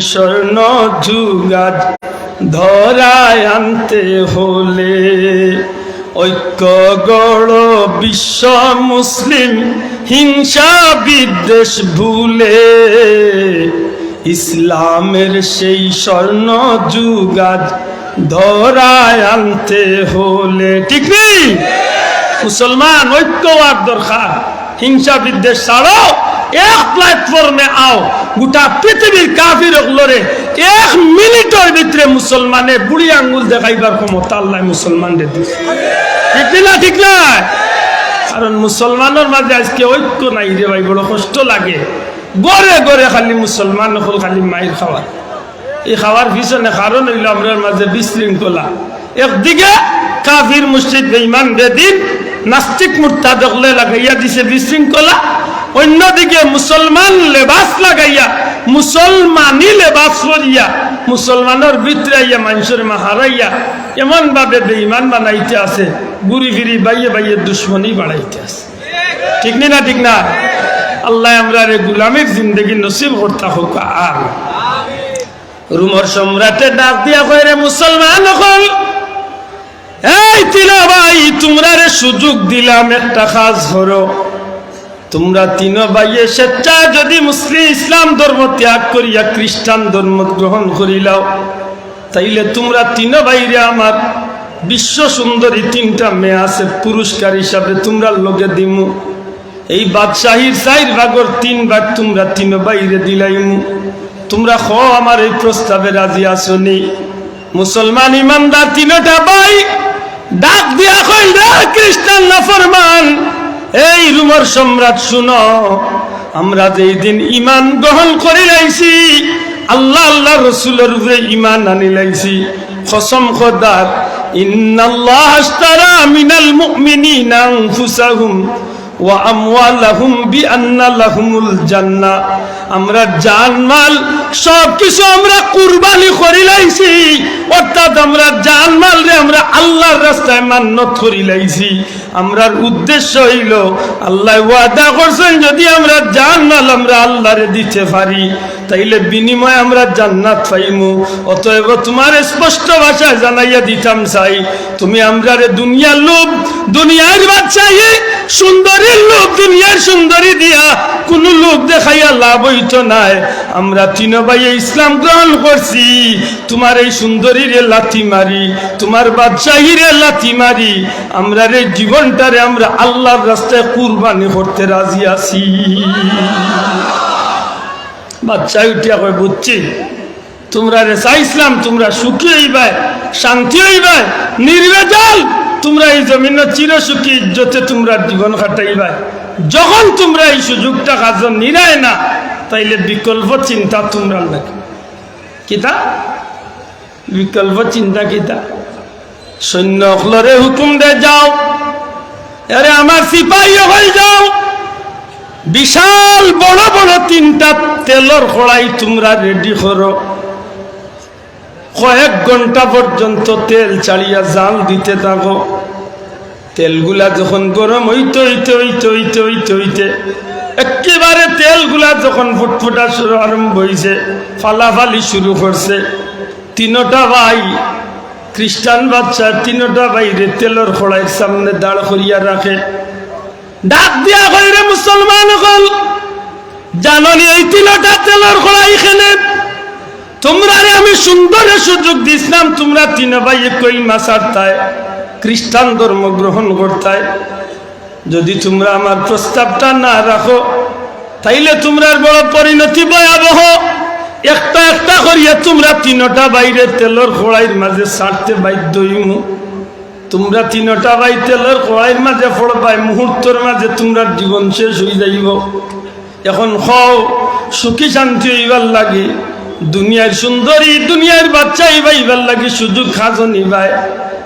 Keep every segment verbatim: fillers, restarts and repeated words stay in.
স্বর্ণ যুগ আজ ধরায় আনতে হলে, ঐক্য গড়ো বিশ্ব মুসলিম, হিংসা বিদ্বেষ ভুলে, ইসলামের সেই স্বর্ণ যুগ আজ ধরায় আনতে হলে। ঠিক নি? মুসলমান, ঐক্য হওয়ার দরকার। হিংসা বিদ্বেষ ছাড়ো, এক প্ল্যাটফর্মে আও। গোটা পৃথিবীর কাফির অকলরে এক মিনিটর ভিতরে মুসলমানে বুড়ি আঙ্গুল দেখাইবার ক্ষমতা আল্লায় মুসলমানরে দিছে। ঠিক না? ঠিক না? কারণ মুসলমানর মাঝে আজকে ঐক্য নাই রে ভাই, বড় কষ্ট লাগে। ঘরে ঘরে খালি মুসলমান অকল খালি মাইর খাওয়ার। এই খাওয়ার পিছনে কারণ অইলো আমরার মাঝে বিশৃঙ্খলা। একদিকে কাফির, মুশরিক, বেঈমান, বেদিন, নাস্তিক, মুরতাদ অকলে লাগাইয়া দিছে বিশৃঙ্খলা, অন্যদিকে মুসলমান লেবাস লাগাইয়া, মুসলমানি লেবাস পরিয়া, মুসলমানর ভিতরে আইয়া মানষর মা হারাইয়া এমন ভাবে বেঈমান বানাইতে আছে, ঘুরি ফিরি বাইয়ে বাইয়ে দুশমনি বাড়াইতে আছে। ঠিক নি না? ঠিক না? আল্লায় আমরারে গুলামির জিন্দেগি নসিব করতা হউক। আর রোমর সম্রাটে ডাক দিয়া কয়, "রে মুসলমান অকল, এই তিন ভাই, তুমরারে সুযোগ দিলাম, একটা কাজ করো। তুমরা তিন ভাইয়ে স্বেচ্ছায় যদি মুসলিম ইসলাম ধর্ম ত্যাগ করিয়া খ্রিস্টান ধর্ম গ্রহণ করিলাও, তাইলে তুমরা তিন ভাইরে আমার বিশ্ব সুন্দরী তিনটা মেয়ে আছে, পুরস্কার হিসাবে তুমরার লগে দিমু।" এই বাদশাহীর চাইর ভাগর তিন ভাগ তুমরা তিন ভাইরে দিলাইমু। তুমরা কও, আমার এই প্রস্তাবে রাজি আছো নি? মুসলমান ইমানদার তিনটা ভাই ডাক দিয়া কইল, "রে খ্রিস্টান নাফরমান, এই রোমর সম্রাট, শুনো, আমরা যেই দিন ইমান গ্রহণ করিলাইছি, আল্লাহ, আল্লাহ রসুলর উপরে ইমান আনিলাইছি, কসম খোদার, ইন্নাল্লাহ আশতারা মিনাল মুমিনিনা আনফুসাহুম ওয়া আমওয়ালাহুম বিআন্না লাহুমুল জান্নাহ।" আমরা জানমাল সব কিছু আমরা কুরবানি করিলাইছি, অর্থাৎ আমরা জানমালরে আমরা আল্লাহর রাস্তায় মান্নত করিলাইছি। আমরার উদ্দেশ্য অইলো, আল্লায় ওয়াদা করছইন, যদি আমরা জানমাল আমরা আল্লাহরে দিতে পারি, তাইলে বিনিময়ে আমরা জান্নাত পাইমু। অতএব তুমারে স্পষ্ট ভাষায় জানাইয়া দিতাম চাই, তুমি আমরারে দুনিয়ার লোভ, দুনিয়ার বাদশাহী, সুন্দরীর লোভ, দুনিয়ার সুন্দরী দিয়া কুনু লোভ দেখাইয়া লাভ অইতো নায়। আমরা তিন ভাইয়ে ইসলাম গ্রহণ করছি, তুমার এই সুন্দরীরে লাথি মারি, তুমার বাদশাহীরে লাথি মারি, আমরার এই জীবনটারে আমরা আল্লাহর রাস্তায় কুরবানি করতে রাজি আছি। বাদশাহ উঠিয়া কয়, "বুঝছি, তুমরারে চাইছলাম, তুমরা সুখী অইবায়, শান্তি অইবায়, নির্ভেজাল, তুমরা এই জমিনো চিরসুখী ইজ্জতে তুমরার জীবন কাটাইবায়। যখন তুমরা এই সুযোগটা কাজো নিরায় না, তাইলে বিকল্প চিন্তা তুমরার লাগি।" কিতা? বিকল্প চিন্তা কিতা? সৈন্য অকলরে হুকুম দে, "যাও, এরে আমার সিপাহী অকল, যাও, বিশাল বড় বড় তিনটা তেলর কড়াই তুমরা রেডি করো, কয়েক ঘন্টা পর্যন্ত তেল ছাড়িয়া জাল দিতে থাকো। তেলগুলা যখন গরম অইতে অইতে অইতে অইতে অইতে অইতে একেবারে তেলগুলা যখন ফুটফুটা শুরু আরম্ভ অইছে, ফালাফালি শুরু করছে, তিনটা ভাই খ্রিস্টান বাদশায় তিনটা ভাইরে তেলর কড়াইর সামনে দাঁড় করিয়া রাখে, ডাক দিয়া কয়, 'রে মুসলমান অকল, জানো নি এই তিনটা তেলর কড়াই কেনে? তুমরারে আমি সুন্দর সুযোগ দিছলাম, তুমরা তিন ভাইয়ে কলিমা ছাড়তায়, খ্রিস্টান ধর্ম গ্রহণ করতায়। যদি তুমরা আমার প্রস্তাবটা না রাখো, তাইলে তুমরার বড় পরিণতি ভয়াবহ। একটা একটা করিয়া তুমরা তিনটা ভাইরে তেলর কড়াইর মাঝে ছাড়তে বাধ্য অইমু। তুমরা তিনটা ভাই তেলর কড়াইর মাঝে পড়বায়, মুহূর্তর মাঝে তুমরার জীবন শেষ অই যাইবো। এখন কও, সুখী শান্তি অইবার লাগি, দুনিয়ার সুন্দরী, দুনিয়ার বাদশাহী পাইবার লাগি সুযোগ কাজো নিবায়,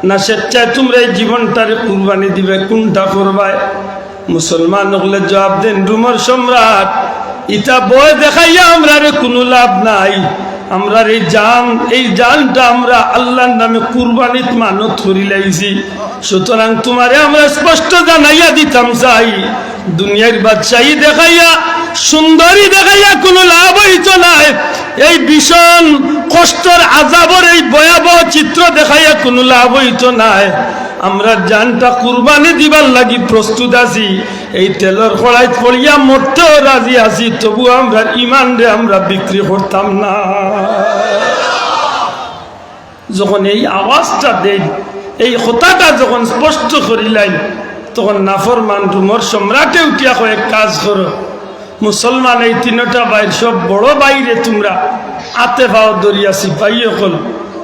না স্বেচ্ছায় তুমরা এই জীবনটারে কুরবানি দিবায়, কুনটা করবায়?' মুসলমান অকলে জবাব দেন, 'রোমর সম্রাট, ইতা ভয় দেখাইয়া আমরারে কুনু লাভ নাই, আমরার এই জান, এই জানটা আমরা আল্লাহর নামে কুরবানিত মানত করিলাইছি। সুতরাং তুমারে আমরা স্পষ্ট জানাইয়া দিতাম চাই, দুনিয়ার বাদশাহী দেখাইয়া, সুন্দরী দেখাইয়া কুনু লাভ অইতো নায়। এই ভীষণ কষ্টর আযাবর এই ভয়াবহ চিত্র দেখাইয়া কুনু লাভ অইতো নায়। আমরা জানটা কুরবানি দিবার লাগি প্রস্তুত আছি। এই তেলর কড়াইত পড়িয়া মরতেও রাজি আছি, তবু আমরার ইমানরে আমরা বিক্রি করতাম না। যখন এই আওয়াজটা দেইন, এই কথাটা যখন স্পষ্ট করিলাইন, তখন নাফরমান রুমর সম্রাটে উঠিয়া কয়, "এক কাজ করো, মুসলমান এই তিনটা ভাইর সব বড় ভাইরে তুমরা আতে পাও ধরিয়া সিপাহী অকল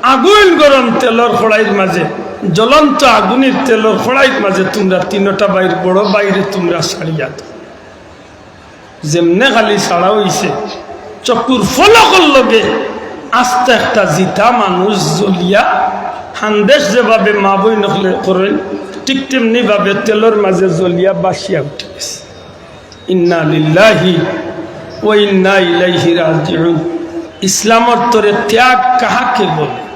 আগুন গরম তেলর কড়াইর মাঝে, জ্বলন্ত আগুনের তেলর কড়াইর মাঝে তুমরা তিনটা ভাইর বড় ভাইরে তুমরা ছাড়িয়া দেও।" যেমনে খালি ছাড়া অইছে, চকুর ফলকর লগে আস্তা একটা জিতা মানুষ জ্বলিয়া, হান্দেশ যেভাবে মা বইন অকলে করইন, ঠিক তেমনি ভাবে তেলর মাঝে জ্বলিয়া বাসিয়া উঠি গেছে। ইন্না লিল্লাহি ওয়া ইন্না ইলাইহি রাজিউন। ইসলামর তরে ত্যাগ কাহাকে বলে?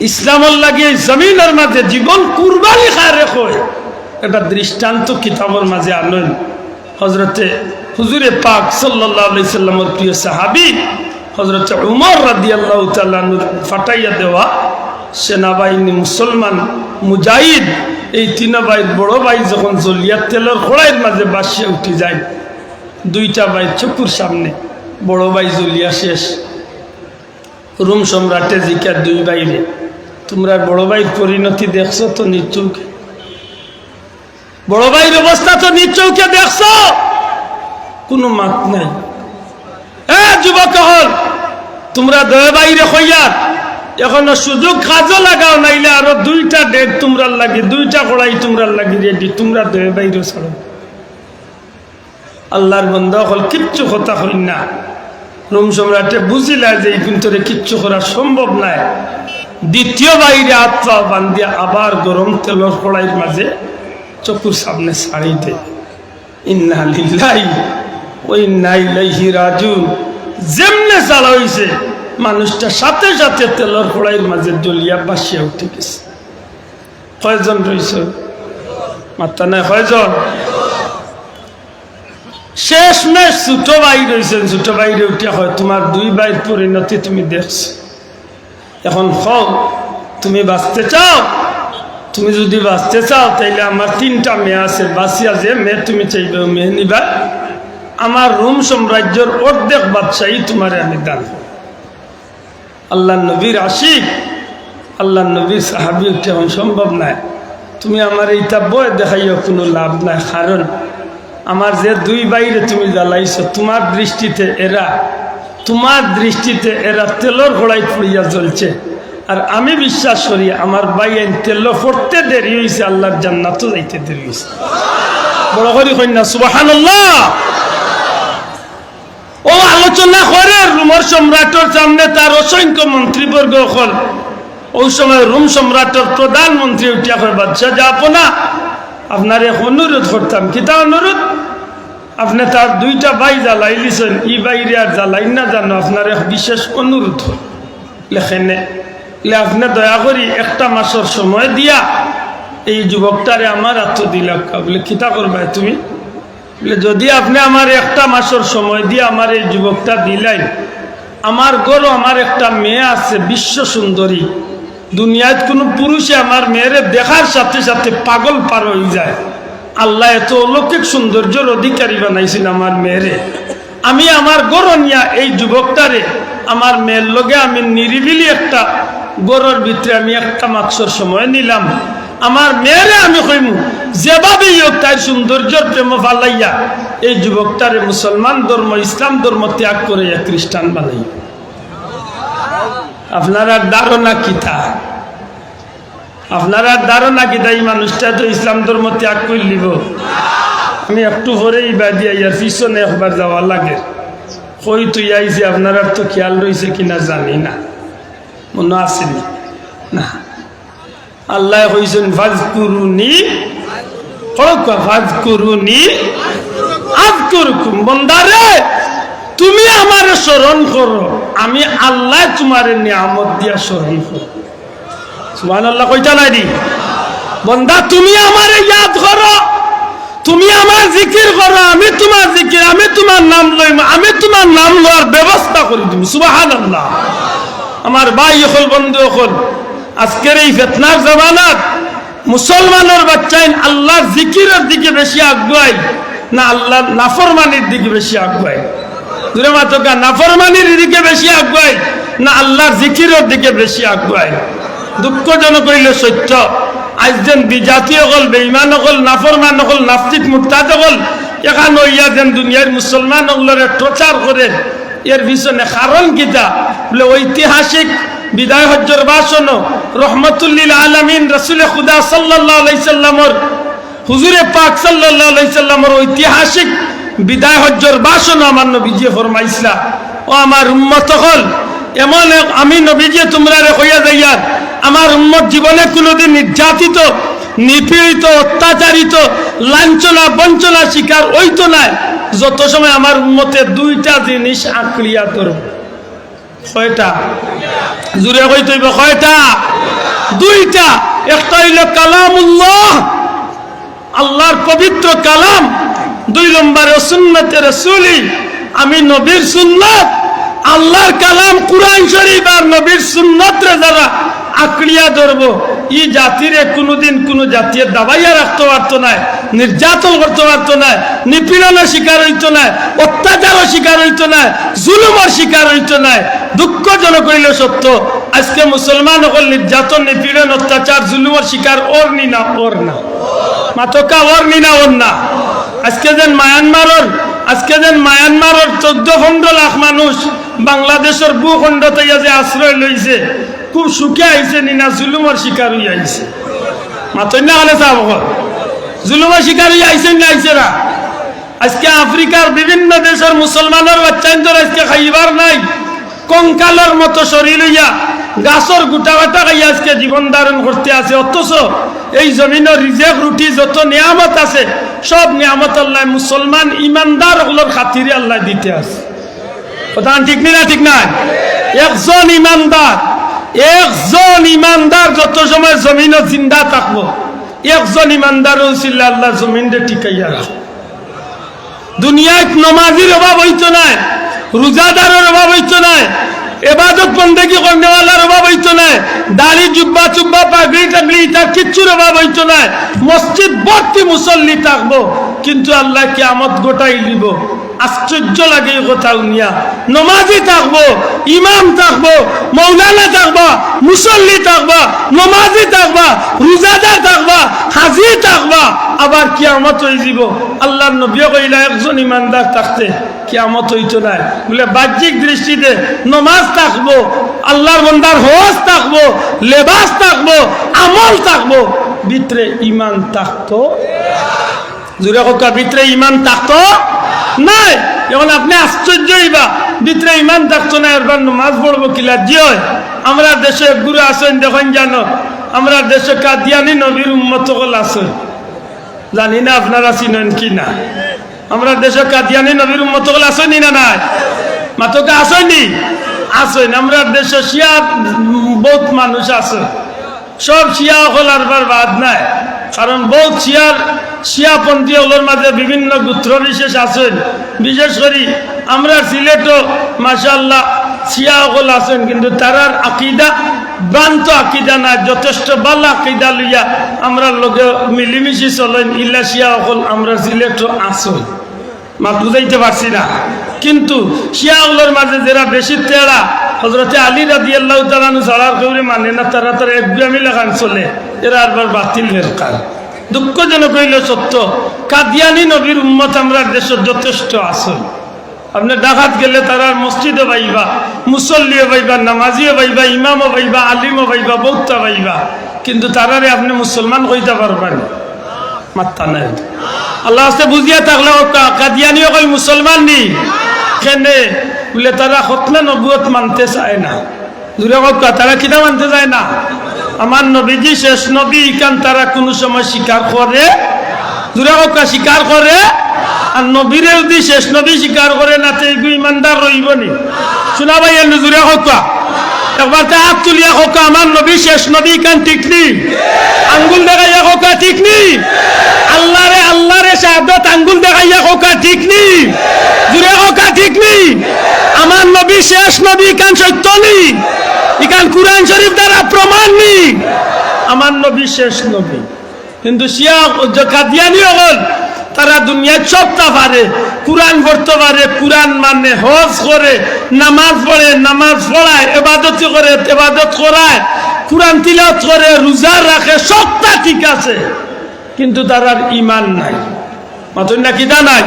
ইসলামর লাগি এই জমিনর মাঝে জীবন কুরবানি কারে কয়? একটা দৃষ্টান্ত কিতাবর মাঝে আনইন। হযরতে হুজুরে পাক সাল্লাল্লাহু আলাইহি সাল্লামর প্রিয় সাহাবী হযরতে উমর রাদিয়াল্লাহু তাআলা আনহুর ফাটাইয়া দেওয়া সেনাবাহিনী, মুসলমান মুজাহিদ, এই তিন ভাইর বড় ভাই যখন জ্বলিয়া তেলর কড়াইর মাঝে বাসিয়া উঠি যায়, দুইটা ভাইর চকুর সামনে বড় ভাই জ্বলিয়া শেষ। রোম সম্রাটে জিকার দুই ভাইরে, "তুমরার বড় ভাইর পরিণতি দেখছো তো নিজ চউখে? বড় ভাইর অবস্থা তো নিজ চউখে দেখছো?" কুনু মাত নাই। এ যুবক অকল, তুমরা দুই ভাইরে কইয়ার, এখনো সুযোগ কাজো লাগাও, নাইলে আরো দুইটা ডেগ তুমরার লাগি, দুইটা কড়াই তুমরার লাগি রেডি, তুমরা দুই ভাইরে ছাড়ো। আল্লাহর বান্দা অকল কিচ্ছু কথা কইন না। রোম সম্রাটে বুঝিলা যে এই কুন্তরে কিচ্ছু করা সম্ভব নায়। দ্বিতীয় ভাইরে আত পাও বান্ধিয়া আবার গরম তেলর কড়াইর মাঝে চকুর সামনে ছাড়ি দে। ইন্না লিল্লাহি ওয়া ইন্না ইলাইহি রাজিউন। যেমনে ছাড়া অইছে, মানুষটা সাথে সাথে তেলর কড়াইর মাঝে জ্বলিয়া বাসিয়া উঠি গেছে। কয়জন রইছে? মাত্তা নাই, কয়জন? শেষমেশ ছোট ভাই রইছেন, ছোট ভাইরে উঠিয়া কয়, "তুমার দুই ভাইর পরিণতি তুমি দেখছো, এখন কও, তুমি বাঁচতে চাও? তুমি যদি বাঁচতে চাও, তাইলে আমার তিনটা মেয়ে আছে, বাঁচিয়া যে মেয়ে তুমি চাইবে, ও মেয়ে নিবা। আমার রোম সাম্রাজ্যর অর্ধেক বাদশাহী তুমারে আমি দান করব।" আল্লাহর নবীর আশিক, আল্লাহর নবীর সাহাবী উঠে, "এখন সম্ভব নায়, তুমি আমারে ইতা ভয় দেখাইয়া কুনু লাভ নাই, কারণ আমার যে দুই ভাইরে তুমি জ্বালাইছো, তুমার দৃষ্টিতে এরা, তুমার দৃষ্টিতে এরা তেলর কড়াইত পড়িয়া জ্বলছে, আর আমি বিশ্বাস করি আমার ভাইয়াইন তেলো পড়তে দেরি অইছে, আল্লাহর জান্নাতো যাইতে দেরি অইছে।" বড় করি কইন না, সুবহানাল্লাহ। ও আলোচনা করে রোমর সম্রাটর সামনে তার অসংখ্য মন্ত্রীবর্গ অকল। ওই সময় রোম সম্রাটর প্রধানমন্ত্রী উঠিয়া কয়, "বাদশাহ জাহাপনা, আপনারে এক অনুরোধ করতাম।" "কিতা অনুরোধ?" "আপনে তার দুইটা ভাই জ্বালাইলিছইন, ই ভাইরে আর জ্বালাইন না জানো, আপনার এক বিশেষ অনুরোধ।" লেখেনে, লে, "আপনে দয়া করি একটা মাসর সময় দিয়া এই যুবকটারে আমার আতো দিলাউক্কা।" বলে, "কিতা করবায় তুমি?" বলে, "যদি আপনে আমারে একটা মাসর সময় দিয়া আমারে এই যুবকটা দিলাইন, আমার ঘরো আমার একটা মেয়ে আছে, বিশ্ব সুন্দরী, দুনিয়াত কুনু পুরুষে আমার মেয়েরে দেখার সাথে সাথে পাগল পার অইযায়। আল্লায় এত অলৌকিক সৌন্দর্যর অধিকারী বানাইছইন আমার মেয়েরে। আমি আমার ঘরো নিয়া এই যুবকটারে আমার মেয়ের লগে আমি নিরিবিলি একটা ঘরর ভিতরে আমি একটা মাসর সময় নিলাম। আমার মেয়েরে আমি কইমু, যেভাবেই হোক তাইর সৌন্দর্যর প্রেমো ফালাইয়া এই যুবকটারে মুসলমান ধর্ম, ইসলাম ধর্ম ত্যাগ করাইয়া খ্রিস্টান বানাইমু।" আপনারার ধারণা কিতা? আপনারার ধারণা কিতা? ই মানুষটা তো ইসলাম ধর্ম ত্যাগ করিলিবো। আমি একটু পরে ইবাদি আইয়ার পিছনে একবার যাওয়া লাগে। কই তুই আইছি, আপনারার তো খেয়াল রইছে কিনা জানি না, মনো আছেনি? না। আল্লায় কইছইন, "ফাজকুরুনি", কউক্কা, "ফাজকুরুনি আযকুরকুম।" বন্দারে, তুমি আমারে স্মরণ করো, আমি আল্লায় তুমারে নিয়ামত দিয়া শরীফ। সুবহানাল্লাহ কইতা নায় নি? বন্দা, তুমি আমারে ইয়াদ করো, তুমি আমার জিকির করো, আমি তুমার জিকির, আমি তুমার নাম লইমু, আমি তুমার নাম লওয়ার ব্যবস্থা করি দিমু। সুবহানাল্লাহ। আমার ভাই অকল, বন্ধু অকল, আজকের এই ফিতনার জামানাত মুসলমানর বাচ্চাইন আল্লার জিকিরর দিকে বেশি আগুয়াইল না আল্লার নাফরমানির দিকে বেশি আগুয়াইল? জুরে মাতউক্কা, নাফরমানির দিকে বেশি আগুয়াইল না আল্লার জিকিরর দিকে বেশি আগুয়াইল? দুঃখজনক অইলে সত্য, আইজ যেন বিজাতি অকল, বেঈমান অকল, নাফরমান অকল, নাস্তিক মুরতাদ অকল, এখান অইয়া যেন দুনিয়ার মুসলমান অকলরে টর্চার করের, এর পিছনে কারণ কিতা? বুলে, ঐতিহাসিক বিদায় হজ্জর ভাষণো রহমতুল্লিল আলামিন রাসুলে খুদা সাল্লাল্লাহু আলাইহি সাল্লামর, হুজুরে পাক সাল্লাল্লাহু আলাইহি সাল্লামর ঐতিহাসিক বিদায় হজ্জর ভাষণো আমার নবীজিয়ে ফরমাইছলা, "ও আমার উম্মত অকল, এমন এক আমি নবীজিয়ে তুমরারে কইয়া যাইয়ার, আমার উম্মত জীবনে কুনুদিন নির্যাতিত, নিপীড়িত, অত্যাচারিত, লাঞ্ছনা, বঞ্চনার শিকার অইতো নায়, যত সময় আমার উম্মতে দুইটা জিনিস আঁকড়িয়া ধরবো।" কয়টা? জুরে কইতে অইবো, কয়টা? দুইটা। একটা অইলো কালামুল্লাহ, আল্লার পবিত্র কালাম, দুই নম্বরে সুন্নতে রসুলি, আমি নবীর সুন্নত, আল্লার কালাম কুরআন শরীফ আর নবীর সুন্নতরে যারা আঁকড়িয়া ধরবো, ই জাতিরে কুনুদিন কুনু জাতিয়ে দাবাইয়া রাখতো পারতো নায়, নির্যাতন করতো পারতো নায়, নিপীড়নর শিকার অইতো নায়, অত্যাচারর শিকার অইতো নায়, জুলুমর শিকার অইতো নায়। দুঃখজনক অইলেও সত্য, আজকে মুসলমান অকল নির্যাতন, নিপীড়ন, অত্যাচার, জুলুমর শিকার অর নি না, অর না? মাতউক্কা, অর নি না, অর না? আজকে যেন মায়ানমারর, আজকে যেন মায়ানমারর চৌদ্দ পনরো লাখ মানুষ বাংলাদেশর ভূখণ্ডত আইয়া যে আশ্রয় লইছে, খুব সুখে আইছে নি না জুলুমর শিকার অইয়া আইছে? মাতইন না কেনে সাব অকল? জুলুমর শিকার অইয়া আইছে নি না আইছে না? আজকে আফ্রিকার বিভিন্ন দেশর মুসলমানর বাচ্চাইন্তর আজকে খাইবার নাই, কঙ্কালর মতো শরীর অইয়া গাছর গুটা বাটা খাইয়া আজকে জীবন ধারণ করতে আছে। অথচ এই জমিনর রিজেক রুটি যত নিয়ামত আছে, সব নিয়ামত আল্লায় মুসলমান ইমানদার অকলর খাতিরে আল্লায় দিতে আছে। কথা ঠিক নি না? ঠিক নায়? একজন ইমানদার, একজন ইমানদার যত সময় জমিনো জিন্দা থাকবো, একজন ইমানদার উছিলায় আল্লায় জমিনরে টিকাইয়া রাখবো। দুনিয়াত নমাজির অভাব অইতো নায়, রোজাদারর অভাব অইতো নায়, এবাদত বন্দেগি করনেওয়ালার অভাব অইতো নায়, দাড়ি, জুব্বা, চুব্বা, পাগড়ি, টাগড়ি, ইতা কিচ্ছুর অভাব অইতো নায়। মসজিদ ভর্তি মুসল্লি থাকবো, কিন্তু আল্লায় কিয়ামত ঘটাইলিবো। আশ্চর্য লাগে ই কথা হুনিয়া। নমাজি থাকবো, ইমাম থাকবো, মৌলানা থাকবা, মুসল্লি থাকবা, নমাজি থাকবা, রোজাদার থাকবা, হাজি থাকবা, আবার কিয়ামত অইযিবো। আল্লার নবীয়ে কইলা, একজন ইমানদার থাকতে কিয়ামত অইতো নায়। বুলে, বাহ্যিক দৃষ্টিতে নমাজ থাকবো, আল্লার বন্দার হজ থাকবো, লেবাস থাকবো, আমল থাকবো, ভিতরে ইমান থাকতো জুরে কউক্কা, ভিতরে ইমান থাকতো নায়। এখন আপনে আশ্চর্য অইবা, ভিতরে ইমান থাকতো নায়, এরবার নমাজ পড়বো কিলা? জি অয়, আমরার দেশো এক গুরু আছইন, দেখইন জানো, আমরার দেশো কাদিয়ানি নবীর উম্মত অকল আছইন। জানি না আপনারা চিনইন কি না। আমরার দেশো কাদিয়ানি নবীর উম্মত অকল আছইন নি না নাই? মাতউক্কা, আছইন নি? আছইন। আমরার দেশো শিয়া বউত মানুষ আছে। সব শিয়া অকল আরবার বাদ নায়, কারণ বউত শিয়ার, শিয়াপন্থী অকলর মাজে বিভিন্ন গোত্র বিশেষ আছইন। বিশেষ করি আমরার সিলেটো মাশাআল্লাহ শিয়া অকল আছইন, কিন্তু তারার আকিদা ভ্রান্ত আকিদা নায়, যথেষ্ট ভালা আকিদা লইয়া আমরার লগে মিলিমিশি চলইন, ইলা শিয়া অকল আমরার সিলেটো আছইন। মাত বুঝাইতে পারছি না। কিন্তু শিয়া অকলর মাজে যেরা বেশি তেড়া, হজরতে আলী রাদিয়াল্লাহু তাআলা আনহু ছাড়া আর কেউরে মানে না, তারা তারা এক গুয়ামি লাখান চলে, এরা আরবার বাতিল ফেরকা। দুঃখজনক অইলেও সত্য, কাদিয়ানি নবীর উম্মত আমরার দেশো যথেষ্ট আছে। আপনে ঢাকাত গেলে তারার মসজিদও পাইবা, মুসল্লিও পাইবা, নামাজিও পাইবা, ইমামও পাইবা, আলিমও পাইবা, বউততা পাইবা, কিন্তু তারারে আপনে মুসলমান কইতা পারবা না। মাত্তা নাই। আল্লার ওয়াস্তে বুঝিয়া থাকলে কউক্কা, কাদিয়ানিও কয় মুসলমান নি? কেনে? বুলে, তারা খতমে নবুয়ত মানতে চায় না। জুরে কউক্কা, তারা কিতা মানতে চায় না? আমার নবীজি শেষ নবী, ইখান তারা কুনু সময় স্বীকার করে। জুরে কউক্কা স্বীকার করে, আর নবীরে যুদি শেষ নবী স্বীকার করে না, তে ইগু ইমানদার রইবো নি? হুনা ভাই, এনু জুরে কউক্কা। একবার তে আত তুলিয়া কউক্কা, আমার নবী শেষ নবী, ইখান ঠিক নি? আঙ্গুল দেখাইয়া কউক্কা, ঠিক নি? আল্লারে, আল্লারে শাহাদত আঙ্গুল দেখাইয়া কউক্কা, ঠিক নি? জুরে কউক্কা, ঠিক নি? আমার নবী শেষ নবী, ইখান সত্য নি? ইখান কুরআন শরীফ দ্বারা প্রমাণ নি? আমার নবী শেষ নবী। কিন্তু শিয়া, কাদিয়ানি অকল, তারা দুনিয়াত সবতা পারে, কুরআন পড়তো পারে, কুরআন মানে, হজ করে, নামাজ পড়ে, নামাজ পড়ায়, এবাদতি করে, এবাদত করায়, কুরআন তিলাওয়াত করে, রুজা রাখে, সবতা ঠিক আছে, কিন্তু তারার ইমান নাই। মাতইন না, কিতা নাই?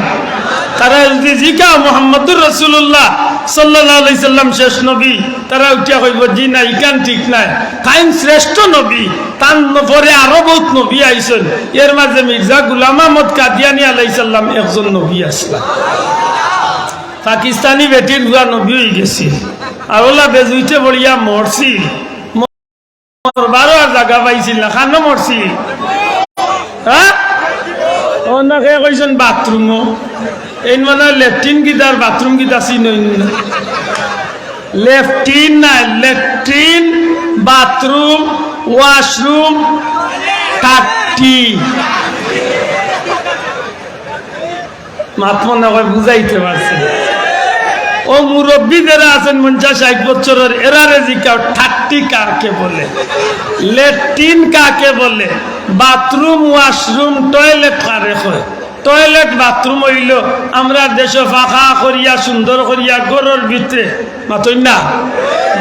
তারারে যুদি জিকাও মুহাম্মাদুর রাসুলুল্লাহ সাল্লাল্লাহু আলাইহি সাল্লাম শেষ নবী, তারা উঠিয়া কইবো, "জি না, ইখান ঠিক নায়, তাইন শ্রেষ্ঠ নবী, তান পরে আরো বউত নবী আইছইন, এর মাঝে মির্জা গুলাম আহমদ কাদিয়ানি আলাইহিস সালাম একজন নবী আছলা।" পাকিস্তানি বেটির পুয়া নবী অইগেছিল, আর অলা বেজুইতে পড়িয়া মরছিল। মরবারও আর জাগা পাইছিল না, কানো মরছিল? হ্যাঁ? অনো কে কইছইন বাথরুমো। এইন মানে লেট্রিন কিতা আর বাথরুম কিতা চিনইন না। লেট্রিন না, লেট্রিন, বাথরুম, ওয়াশরুম, টাট্টি। মাত মনে অয় বুঝাইতে পারছি। অউ মুরব্বি যেরা আছইন পঞ্চাশ ষাইট বছরর, এরারে জিকাও, টাট্টি কাকে বলে? লেট্রিন কাকে বলে? বাথরুম, ওয়াশরুম, টয়লেট কারে কয়? টয়লেট, বাথরুম অইলো আমরার দেশো পাকা করিয়া, সুন্দর করিয়া ঘরর ভিতরে, মাতইন না,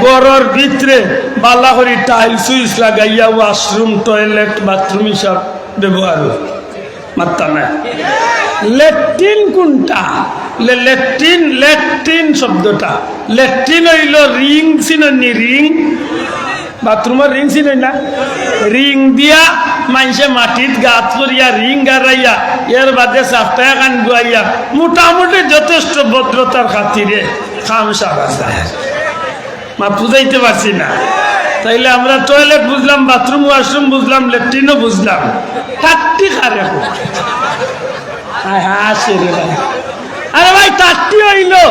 ঘরর ভিতরে বালা করি টাইলস উইলস লাগাইয়া ওয়াশরুম, টয়লেট, বাথরুম হিসাব ব্যবহার অয়। মাত্তা নাই। লেট্রিন কুনটা? লে-, লেট্রিন, লেট্রিন শব্দটা, লেট্রিন অইলো রিং, চিনইন নি রিং? বাথরুমর রিং চিনইন না? রিং দিয়া মাইনষে মাটিত গাত করিয়া রিং গাড়াইয়া, এর বাদে সাফটা এখান গুয়াইয়া, মোটামুটি যথেষ্ট ভদ্রতার খাতিরে কাম সারা যায়। মাত বুঝাইতে পারছি না? তাইলে আমরা টয়লেট বুঝলাম, বাথরুম, ওয়াশরুম বুঝলাম, লেট্রিনও বুঝলাম, টাট্টি কারে কয়? হায় হায়, আসে রে ভাই। আরে ভাই, টাট্টি অইলো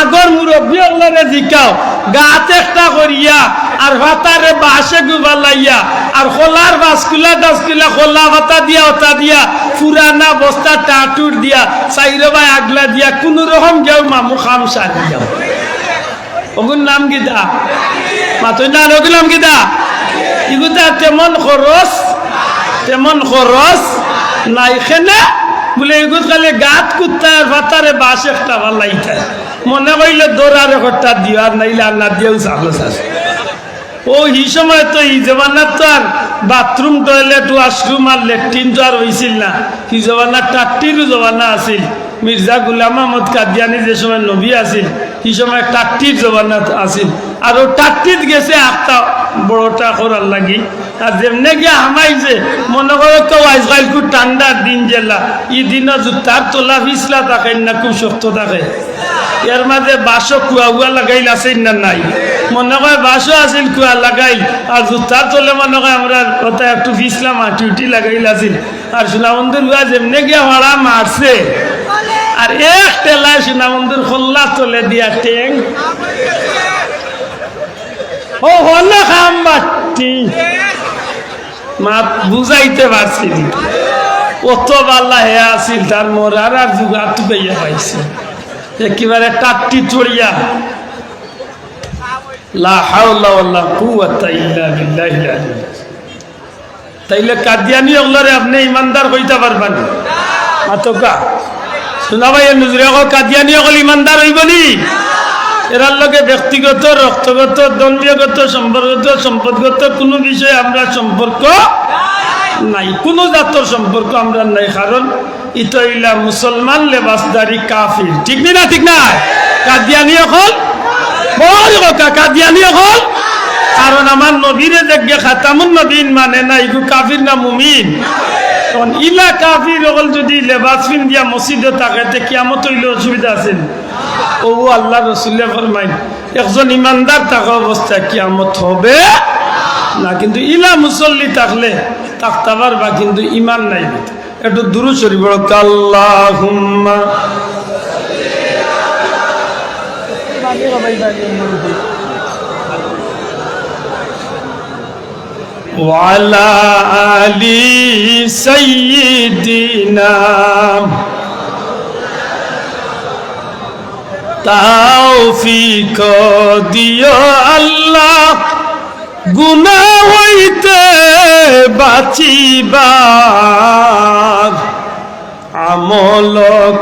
আগর মুরব্বি অকলরে জিকাও, গাত একটা করিয়া আর ফাতারে বাঁশে গুবালাইয়া আর খোলার বাসকুলা দাসকুলা খোলা ফাতা দিয়া ওতা দিয়া পুরানা বস্তা টাটুর দিয়া চাইরো বায় আগলা দিয়া কুনু রকম গেও মামু কাম সারি যাও। অগুর নাম কিতা? মাতইন না, অগুর নাম কিতা? ইগুতা তেমন খরচ, তেমন খরচ নাই। কেনে বুলে, ইগুত খালি গাত কুত্তায় আর ফাতারে বাঁশ একটা ফালাইতায়। মনে কইলে দৌড়ারে খট্টা দিও, আর নাইলে আর না দিয়াও চালো চাষ। অউ হি সময় তো, হি জমানাত তো আর বাথরুম, টয়লেট, ওয়াশরুম আর লেট্রিন তো আর অইছিল না। হি জমানাত টাট্টিরও জমানা আছিল। মির্জা গুলাম আহমদ কাদিয়ানি যে সময় নবী আছিল, হি সময় টাট্টির জমানা আছিল। আর অউ টাট্টিত গেছে আখতা বড়টা করার লাগি। আর যেমনে গিয়া হামাইছে, মনে করো তো আইজকাইল খুব ঠান্ডার দিন যেলা, ই দিনও জুতার তলা ফিছলা থাকে না, খুব শক্ত থাকে। এর মাঝে বাঁশো কুয়া উয়া লাগাইল আছে না নাই? মনে কয় বাঁশো আছিল কুয়া লাগাইল, আর জুতার তলে মনে কয় আমরা ওটা একটু ফিছলা মাটি উটি লাগাইল আছিল। আর সোনাবন্ধুর উয়া যেমনে গিয়া ফাড়া মারছে, আর এক ঠেলায় সোনাবন্ধুর কল্লা তলে দিয়া ঠেং। ও হলো খাম বাট্টি। মাত বুঝাইতে পারছি নি? অত বালা হে আছিল, তার মরার আর জুগাত তুকাইয়া পাইছে। একেবারে টাট্টি চড়িয়া। লা হাওলা ওয়ালা কুওয়াতা ইল্লা বিল্লাহিল আলী। তাইলে কাদিয়ানি অকলরে আপনে ইমানদার কইতা পারবা নি? মাতউক্কা। সোনা ভাই, নজরে কও, কাদিয়ানি অকল ইমানদার অইবো নি? এরার লগে ব্যক্তিগত, রক্তগত, ধর্মীয়গত, সম্পর্কগত, সম্পদগত কুনু বিষয়ে আমরার সম্পর্ক নাই, কুনু জাতর সম্পর্ক আমরার নাই। কারণ ইতা অইলা মুসলমান লেবাসদারি কাফির। ঠিক নি না? ঠিক নায়? কাদিয়ানি অকল? বড় কথা, কাদিয়ানি অকল? কারণ আমার নবীরে দেখগে খাতামুন নবীন মানে না, ইগু কাফির না মুমিন? তখন ইলা কাফির অকল যুদি লেবাস পিন্দিয়া মসজিদো থাকে, তে কিয়ামত অইলে অসুবিধা আছে নি? অউ আল্লার রসুলে ফরমাইন, একজন ইমানদার থাকা অবস্থায় কিয়ামত হবে না, কিন্তু ইলা মুসল্লি থাকলে থাকতা পারবা, কিন্তু ইমান নাই। একটু দুরূদ শরীফ পড়ো, আল্লাহুম্মা ওয়া আলা আলি সাইয়্যিদিনা। তৌফিক দিও আল্লাহ, গুনাহ হইতে বাঁচিবার, আমল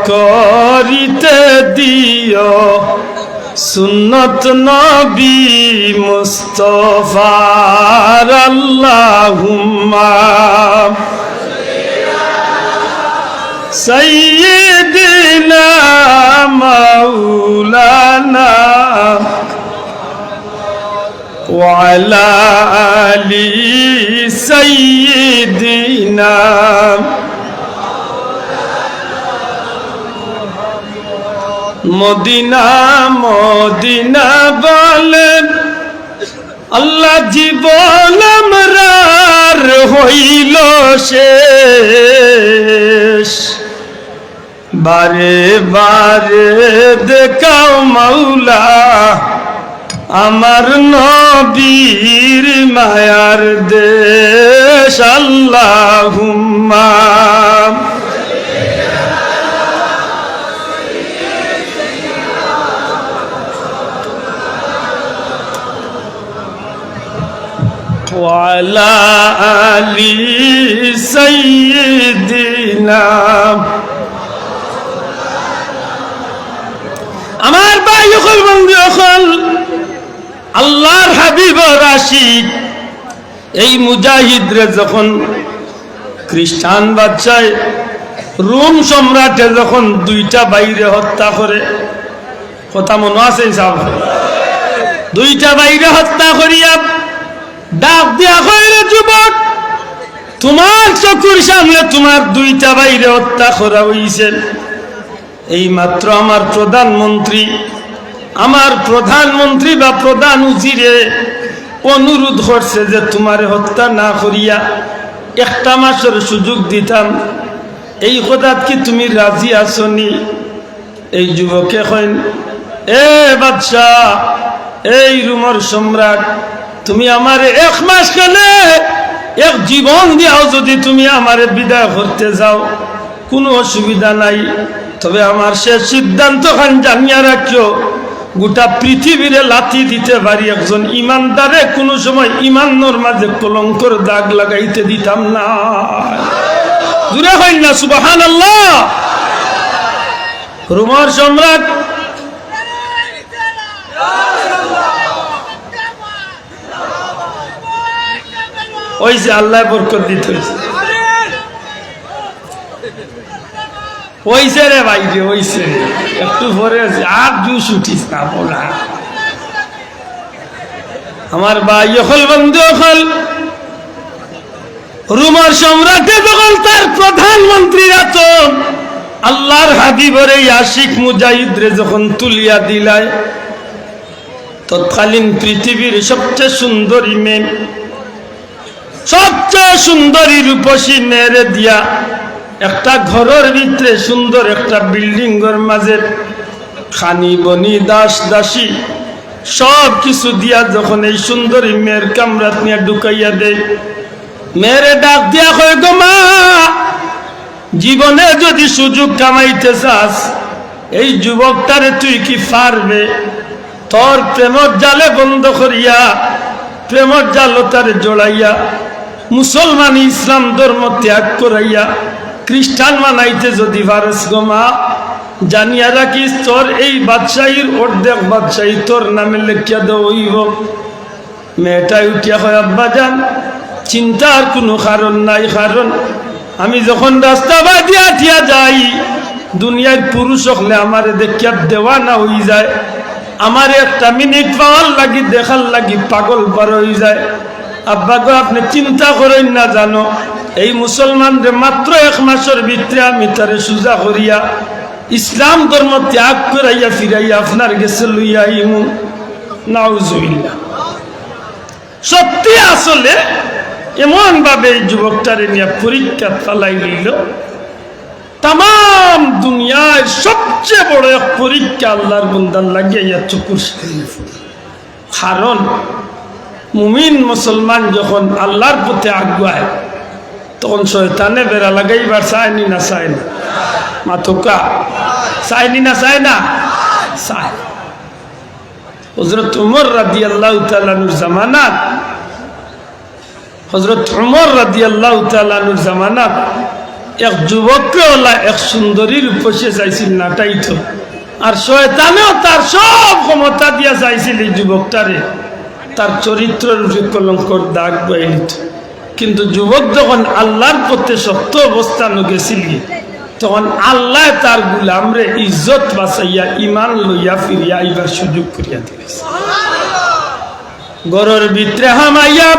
করিতে দিও সুন্নত নবী মুস্তফার। আল্লাহুম্মা সাইয়্যিদিনা মাওলানা ওয়া আলা আলি সাইয়্যিদিনা। মদিনা, মদিনা বলেন আল্লাহ, জীবন আমরার হইল শেষ। বারে বারে দেখাও মাওলা আমার নবীর মায়ার দেশ। আল্লাহুম্মা ওয়া আলা আলি সাইয়্যিদিনা। আমার ভাই অকল, বন্ধু অকল, আল্লাহর হাবিবর আশিক এই মুজাহিদরে যখন খ্রিস্টান বাদশায়, রোম সম্রাটে যখন দুইটা ভাইরে হত্যা করে, কথা মনো আছে ইনশাআল্লাহ? দুইটা ভাইরে হত্যা করিয়া ডাক দিয়া কয়, "রে যুবক, তুমার চকুর সামনে তুমার দুইটা ভাইরে হত্যা করা অইছে। এই মাত্র আমার প্রধানমন্ত্রী, আমার প্রধানমন্ত্রী বা প্রধান উজিরে অনুরোধ করছে যে তুমারে হত্যা না করিয়া একটা মাসর সুযোগ দিতাম। এই কথাত কি তুমি রাজি আছো নি?" এই যুবকে কইন, "এ বাদশা, এই রোমর সম্রাট, তুমি আমারে এক মাস কেনে, এক জীবন দিয়াও যদি তুমি আমারে বিদায় করতে যাও, কুনু অসুবিধা নাই। তবে আমার শেষ সিদ্ধান্ত খান জানিয়া রাখিও, গোটা পৃথিবীরে লাথি দিতে পারি, একজন ইমানদারে কুনু সময় ইমানর মাঝে কলঙ্কর দাগ লাগাইতে দিতাম না।" জুরে কইন না সুবহানাল্লাহ। রোমর সম্রাট অইছে, আল্লায় বরকত দিতে অইছে। অইছে রে ভাই রে, অইছে। একটু পরে আছে, আর জুশ উঠিস না, বলা। আমার ভাই অকল, বন্ধু অকল, রোমর সম্রাটে যখন তার প্রধানমন্ত্রীর আতো আল্লাহর হাবিবর এই আশিক মুজাহিদরে যখন তুলিয়া দিলায়, তৎকালীন পৃথিবীর সবচেয়ে সুন্দরী মেয়ে, সবচেয়ে সুন্দরী রূপসী মেয়েরে দিয়া একটা ঘরর ভিতরে সুন্দর একটা বিল্ডিংর মাঝে খানি বনি দাস দাসী সব কিছু দিয়া যখন এই সুন্দরী মেয়ের কামরাত নিয়া ঢুকাইয়া দেয়, মেয়েরে ডাক দিয়া কয়, "গো মা, জীবনে যদি সুযোগ কামাইতে চাস, এই যুবকটারে তুই কি পারবে? তোর প্রেমর জালে বন্ধ করিয়া, প্রেমর জালো তারে জড়াইয়া, মুসলমানি ইসলাম ধর্ম ত্যাগ করাইয়া খ্রিস্টান বানাইতে যদি পারস গো মা, জানিয়া রাখিস, তোর এই বাদশাহীর অর্ধেক বাদশাহী তোর নামে লেখিয়া দেওয়া অইবো।" মেয়েটায় উঠিয়া কয়, "আব্বাজান, চিন্তার কুনু কারণ নাই, কারণ আমি যখন রাস্তা বাদি আটিয়া যাই, দুনিয়ার পুরুষ অকলে আমারে দেখিয়া দেওয়ানা অইযায়, আমারে একটা মিনিট পাওয়ার লাগি, দেখার লাগি পাগল পারা অইযায়। আব্বা গো, আপনে চিন্তা করইন না জানো, এই মুসলমানরে মাত্র এক মাসর ভিতরে আমি তারে সুজা করিয়া ইসলাম ধর্ম ত্যাগ করাইয়া ফিরাইয়া আপনার গেছে লইয়া আইমু।" নাউজুবিল্লাহ। সত্যি আসলে এমন ভাবে এই যুবকটারে নিয়া পরীক্ষাত ফালাই লইল, তামাম দুনিয়ার সবচেয়ে বড় এক পরীক্ষা আল্লাহর বন্দার লাগি আইয়া চকুর সামনে পড়ে। কারণ মুমিন মুসলমান যখন আল্লাহর পথে আগুয়ায়, তখন শয়তানে বেড়া লাগাইবার চায়নি না চায় না? মাতউক্কা, চায়নি না চায় না? চায়। হযরত উমর রাদিয়াল্লাহু তাআলা আনহুর জামানাত, হযরত উমর রাদিয়াল্লাহু তাআলা আনহুর জামানাত এক যুবকরে ওলা এক সুন্দরী রূপসী চাইছিল নাটাইতো। আর শয়তানেও তার সব ক্ষমতা দিয়া চাইছিল এই যুবকটারে, তার চরিত্রর উপরে কলঙ্কর দাগ বইয়া নিত। কিন্তু যুবক যখন আল্লাহর পথে শক্ত অবস্থানো গেছিল, তখন আল্লায় তার গুলামরে ইজ্জত বাঁচাইয়া ইমান লইয়া ফিরিয়া আইবার সুযোগ করিয়া দিলাইছে। ঘরর ভিতরে হামাইয়া,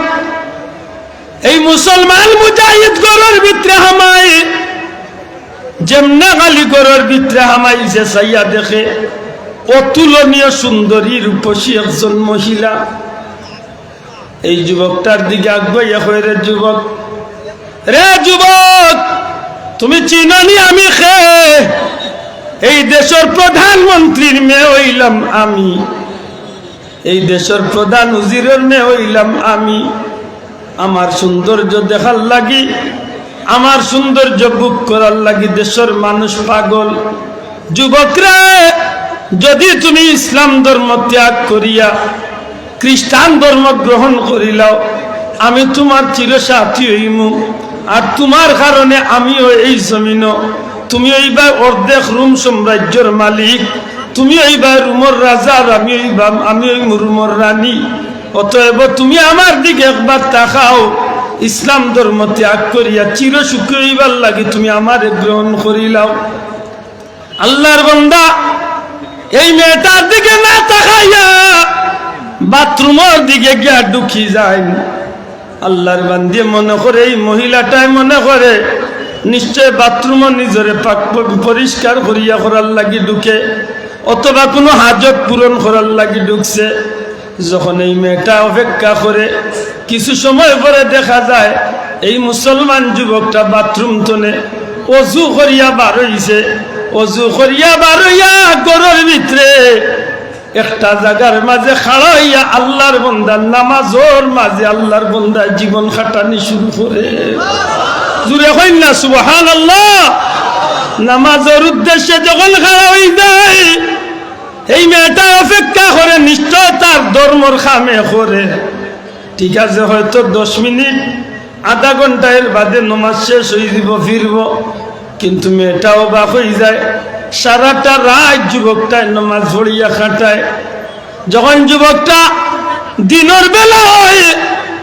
এই মুসলমান মুজাহিদ ঘরর ভিতরে হামাই, যেমনে খালি ঘরর ভিতরে হামাইছে, চাইয়া দেখে অতুলনীয় সুন্দরী রূপসী একজন মহিলা। এই যুবকটার দিকে আগুয়াইয়া কয়, "রে যুবক, রে যুবক, তুমি চিনো নি আমি কে? এই দেশর প্রধানমন্ত্রীর মেয়ে অইলাম আমি, এই দেশর প্রধান উজিরর মেয়ে অইলাম আমি। আমার সৌন্দর্য দেখার লাগি, আমার সৌন্দর্য ভোগ করার লাগি দেশর মানুষ পাগল। যুবকরে, যদি তুমি ইসলাম ধর্ম ত্যাগ করিয়া খ্রিস্টান ধর্ম গ্রহণ করিলাও, আমি তুমার চিরসাথী অইমু। আর তুমার কারণে আমিও এই জমিনো, তুমি অইবায় অর্ধেক রোম সাম্রাজ্যর মালিক, তুমি অইবায় রোমর রাজা, আর আমি অইবাম, আমি অইমু রোমর রানী। অতএব তুমি আমার দিকে একবার তাকাও, ইসলাম ধর্ম ত্যাগ করিয়া চিরসুখী অইবার লাগি তুমি আমারে গ্রহণ করিলাও।" আল্লাহর বান্দা এই মেয়েটার দিকে না তাকাইয়া বাথরুমর দিকে গিয়া ঢুকি যায়। আল্লাহর বান্দিয়ে মনে করে, এই মহিলাটায় মনে করে নিশ্চয় বাথরুমো নিজরে পাক প-, পরিষ্কার করিয়া করার লাগি ঢুকে, অথবা কুনু হাজত পূরণ করার লাগি ঢুকছে। যখন এই মেয়েটা অপেক্ষা করে, কিছু সময় পরে দেখা যায় এই মুসলমান যুবকটা বাথরুম তনে অজু করিয়া বার অইছে। অজু করিয়া বার অইয়া ঘরর ভিতরে একটা জাগার মাঝে খাড়া অইয়া আল্লাহর বন্দার নামাজর মাঝে আল্লাহর বন্দায় জীবন খাটানি শুরু করে। জুরে কইন না সুবহানাল্লাহ। নামাজর উদ্দেশ্যে যখন খাড়া অই যায়, এই মেয়েটা অপেক্ষা করে, নিশ্চয় তার ধর্মর কামে করে। ঠিক আছে, হয়তো দশ মিনিট, আধা ঘন্টা এর বাদে নমাজ শেষ অই দিব, ফিরব। কিন্তু মেয়েটা অবাক অই যায়, সারাটা রাইত যুবকটায় নমাজ পড়িয়া কাটায়। যখন যুবকটা দিনর বেলা অয়,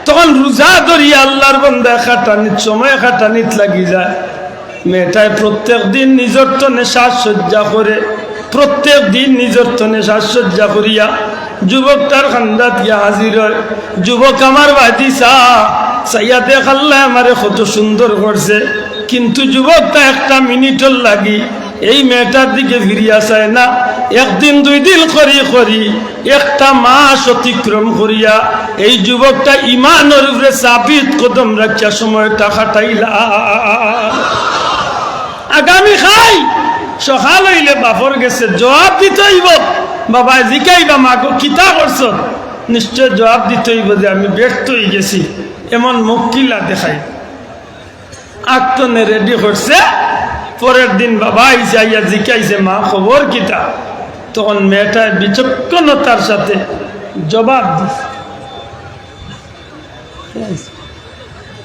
তখন রোজা ধরিয়া আল্লাহর বন্দায় খাটানিত, সময় খাটানিত লাগি যায়। মেয়েটায় প্রত্যেক দিন নিজর তনে সাজসজ্জা করে, প্রত্যেক দিন নিজর তনে সাজসজ্জা করিয়া যুবকটার কান্দাত গিয়া হাজির অয়। যুবক আমার ভাতিজা, চাইয়া দেখ আল্লায় আমারে কত সুন্দর করছে। কিন্তু যুবকটা একটা মিনিটর লাগি এই মেয়েটার দিকে ফিরিয়া চায় না। একদিন দুই দিন করি করি একটা মাস অতিক্রম করিয়া এই যুবকটা ইমানর উপরে সাবিত কদম রাখিয়া সময়টা কাটাইলা। আগামী খাই সকাল অইলে বাপর গেছে জবাব দিতে অইব। বাবায় জিকাইবা, "মাগো, কিতা করছো?" নিশ্চয় জবাব দিতে অইব যে, "আমি ব্যর্থ অই গেছি।" এমন মুখ কিলা দেখাই। আগ তনে রেডি করছে। পরের দিন বাবা আইছে, আইয়া জিকাইছে, "মা, খবর কিতা?" তখন মেয়েটায় বিচক্ষণতার সাথে জবাব দিছে।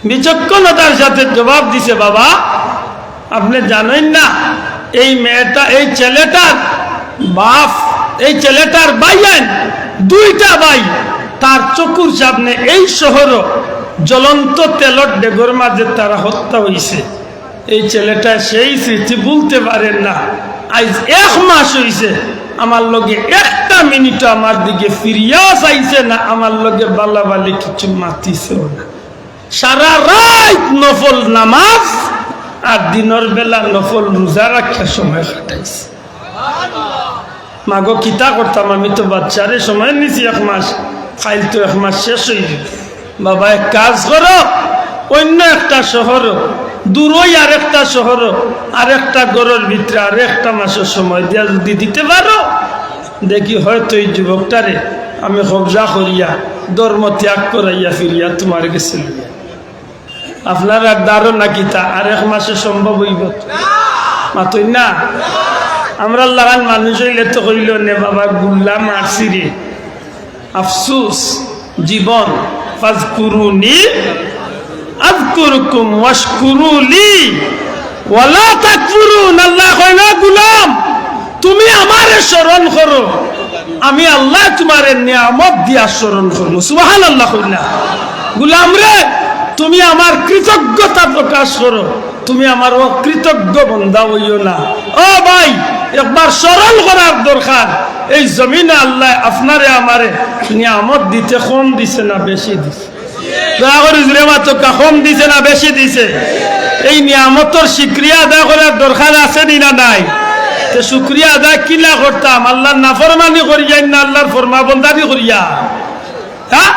বিচক্ষণতার সাথে জবাব দিছে, "বাবা, আপনে জানইন না, এই মেয়েটা, এই ছেলেটার বাপ, এই ছেলেটার ভাইয়াইন, দুইটা ভাই, তার চকুর সামনে এই শহরো জ্বলন্ত তেলর ডেগর মাঝে তারা হত্যা অইছে।" এই ছেলেটা সেই স্মৃতি ভুলতে পারের না। আইজ এক মাস অইছে, আমার লগে একটা মিনিটও আমার দিকে ফিরিয়াও চাইছে না, আমার লগে বালাবালি কিছু মাতিছেও না। সারা রাইত নফল নামাজ আর দিনর বেলা নফল রোজা রাখিয়া সময় কাটাইছে। "মাগো, কিতা করতাম, আমি তো বাচ্চারে সময় নিছি এক মাস, কাইল তো এক মাস শেষ অই গেল।" বাবা, এক কাজ করো, অইন্য একটা শহরো দূরই আরেকটা শহরো, আরেকটা ঘরর ভিতরে আরেকটা মাসর সময় দিয়া যদি দিতে পারো, দেখি হয়তো এই যুবকটারে আমি কবজা করিয়া ধর্ম ত্যাগ করাইয়া ফিরিয়া তুমার গেছে লইয়া। আপনারার ধারণা কিতা, আরেক মাসে সম্ভব অইবো? মাতইন না। আমরার লাখান মানুষ অইলে তো কইলো নে, "বাবা, গুল্লা মারছি রে, আফসুস জীবন, ফাজকুরুনি আযকুরকুম ওয়াশকুরু লি ওয়ালা তাকফুরুন।" আল্লায় কইন, "গুলাম, তুমি আমারে স্মরণ করো, আমি আল্লায় তুমারে নিয়ামত দিয়া স্মরণ করমু।" সুবহানাল্লাহ কইন না। "গুলাম রে, তুমি আমার কৃতজ্ঞতা প্রকাশ করো, তুমি আমার অকৃতজ্ঞ বন্দা অইও না।" ও ভাই, একবার স্মরণ করার দরকার। এই জমিনো আল্লায় আপনারে আমারে নিয়ামত দিতে কম দিছে না বেশি দিছে? দয়া করি জুরে মাতউক্কা, কম দিছে না বেশি দিছে? এই নিয়ামতর শুকরিয়া আদায় করার দরকার আছে নি না নাই? তে শুকরিয়া আদায় কিলা করতাম? আল্লার নাফরমানি করিয়া না আল্লার ফরমাবরদারি করিয়া? হ্যাঁ?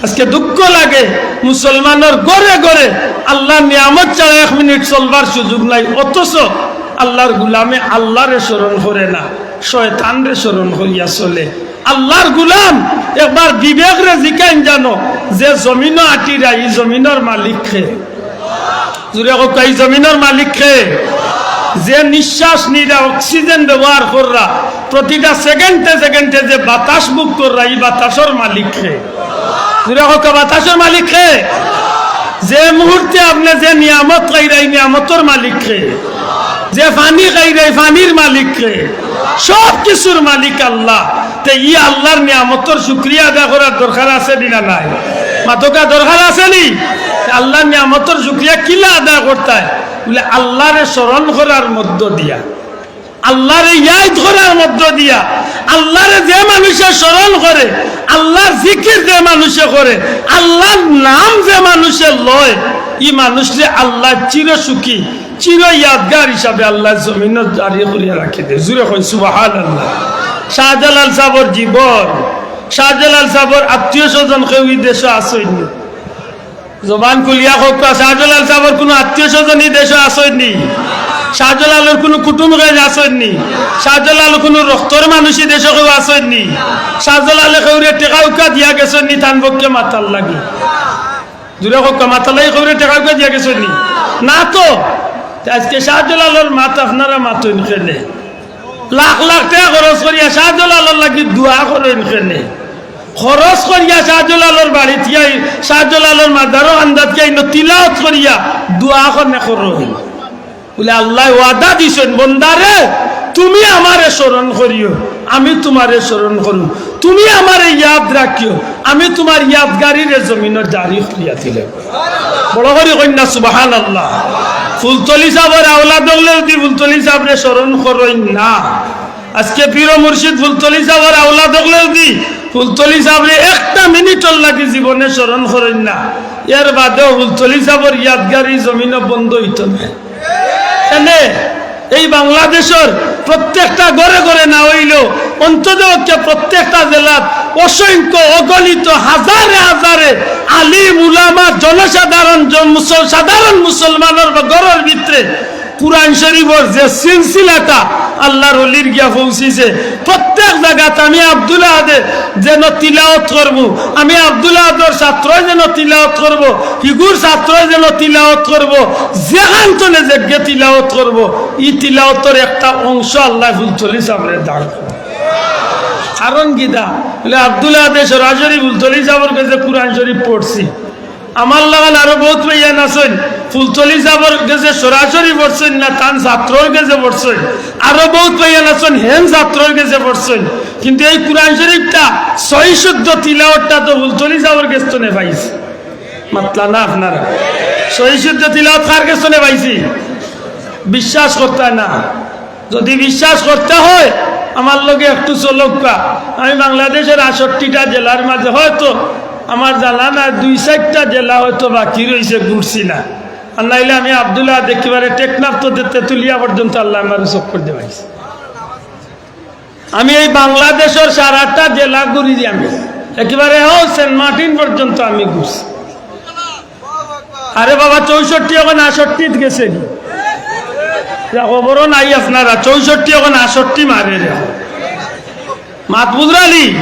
আজকে দুঃখ লাগে, মুসলমানর ঘরে ঘরে আল্লার নিয়ামত ছাড়া এক মিনিট চলবার সুযোগ নাই, অথচ আল্লার গুলামে আল্লারে স্মরণ করে না, শয়তানরে স্মরণ করিয়া চলে। আল্লার গুলাম, একবার বিবেকরে জিকাইন জানো, যে জমিনো আটিরা, ই জমিনর মালিক কে? জুরে কউক্কা, ই জমিনর মালিক কে? যে নিঃশ্বাস নিরা, অক্সিজেন ব্যবহার কররা, প্রতিটা সেকেন্ডে সেকেন্ডে যে বাতাস ভোগ কররা, ই বাতাসর মালিক কে? জুরে কউক্কা, বাতাসর মালিক কে? যে মুহূর্তে আপনে যে নিয়ামত খাইরা, ই নিয়ামতর মালিক কে? যে পানি খাইরা, ই পানির মালিক কে? সব কিছুর মালিক আল্লাহ। তে ই আল্লার নিয়ামতর শুকরিয়া আদায় করার দরকার আছে নি না নাই? মাতউক্কা, দরকার আছে নি? আল্লার নিয়ামতর শুকরিয়া কিলা আদায় করতায়? বুলে, আল্লারে স্মরণ করার মধ্য দিয়া, আল্লারে ইয়াদ করার মধ্য দিয়া। আল্লারে যে মানুষে স্মরণ করে, আল্লার জিকির যে মানুষে করে, আল্লার নাম যে মানুষে লয়, ই মানুষরে আল্লায় চিরসুখী, চির ইয়াদগার হিসাবে আল্লায় জমিনো জারি করিয়া রাখি দেয়। জুরে কইন সুবহানাল্লাহ। শাহজালাল সাবর জীবন, শাহজালাল সাবর আত্মীয় স্বজন কেউ ই দেশো আছইন নি? জবান খুলিয়া কউক্কা, শাহজালাল সাবর কুনু আত্মীয় স্বজন ই দেশো আছইন নি? শাহজালালর কুনু কুটুম কেউ আছইন নি? শাহজালালর কুনু রক্তর মানুষ ই দেশো কেউ আছইন নি? শাহজালালে কেউরে টেকা উকা দিয়া গেছইন নি তান পক্ষে মাতার লাগি? জুরে কউক্কা, মাতার লাগি কেউরে টেকা উকা দিয়া গেছইন নি? না তো। তে আজকে শাহজালালর মাত আপনারা মাতইন কেনে? লাখ লাখ টেকা খরচ করিয়া শাহজালালর লাগি দোয়া করইন কেনে? খরচ করিয়া শাহজালালর বাড়িত গিয়া, শাহজালালর মাজারো কান্দাত গিয়া ইনো তিলাওত করিয়া দোয়া কেনে করইন? বুলে, আল্লায় ওয়াদা দিছইন, বন্দারে, তুমি আমারে স্মরণ করিও, আমি তুমারে স্মরণ করমু। তুমি আমারে ইয়াদ রাখিও, আমি তুমার ইয়াদগারিরে জমিনো জারি করিয়া দিলাম। বড় করি কইন না সুবহানাল্লাহ। ফুলতলি সাবর আওলাদ অকলে যুদি ফুলতলি সাবরে স্মরণ করইন না, আজকে পীর ও মুর্শিদ ফুলতলি সাবর আওলাদ অকলে যুদি ফুলতলি সাবরে একটা মিনিটর লাগি জীবনে স্মরণ করইন না, এর বাদেও ফুলতলি সাবর ইয়াদগারি জমিনো বন্ধ অইতো নায়। কেনে? এই বাংলাদেশর প্রত্যেকটা ঘরে ঘরে না অইলেও অন্ততপক্ষে প্রত্যেকটা জেলাত অসংখ্য অগণিত হাজারে হাজারে আলিম উলামা জনসাধারণ জন-, মুসল-, সাধারণ মুসলমানর বা ঘরর ভিতরে কুরআন শরীফর যে সিলসিলাটা আল্লার অলির গিয়া পৌঁছিছে, প্রত্যেক জাগাত আমি আব্দুল আহাদে যেন তিলাওত করমু, আমি আব্দুল আহাদর ছাত্রয় যেন তিলাওত করবো, হিগুর ছাত্রয় যেন তিলাওত করবো, যেখান তনে যেগিয়ে তিলাওত করবো, ই তিলাওতর একটা অংশ আল্লায় ফুলতলি সাবরে দান করবো। কারণ কিতা? বুলে, আব্দুল আহাদে সরাসরি ফুলতলি সাবর গেছে কুরআন শরীফ পড়ছি। আমার লাখান আরো বউত ভাইয়াইন আছইন, ফুলতলি সাবর গেছে সরাসরি পড়ছইন না, তান ছাত্রর গেছে পড়ছইন। আরো বউত ভাইয়াইন আছইন, হেন ছাত্রর গেছে পড়ছইন। কিন্তু এই কুরআন শরীফটা সহি শুদ্ধ তিলাওতটা তো ফুলতলি সাবর গেছ তনে পাইছি। মাতলা না আপনারা? সহি শুদ্ধ তিলাওত কার গেছ তনে পাইছি? বিশ্বাস করতা না। যুদি বিশ্বাস করতা অয়, আমার লগে একটু চলউক্কা। আমি বাংলাদেশর আটষট্টিটা জেলার মাঝে হয়তো আমার জানা নাই, দুই চাইরটা জেলা হয়তো বাকি রইছে, ঘুরছি না। আর নাইলে আমি আব্দুল আহাদ একেবারে টেকনাফ তো তেঁতুলিয়া পর্যন্ত আল্লায় আমারে চক্কর দেওয়াইছে। আমি এই বাংলাদেশর সারাটা জেলা ঘুরি আমি, একেবারে ও সেন্ট মার্টিন পর্যন্ত আমি ঘুরছি। আরে বাবা, চৌষট্টি অখন আষট্টিত গেছে নি? ইতা খবরও নাই আপনারা, চৌষট্টি অখন আষট্টি মারে রে। মাত বুঝরানি?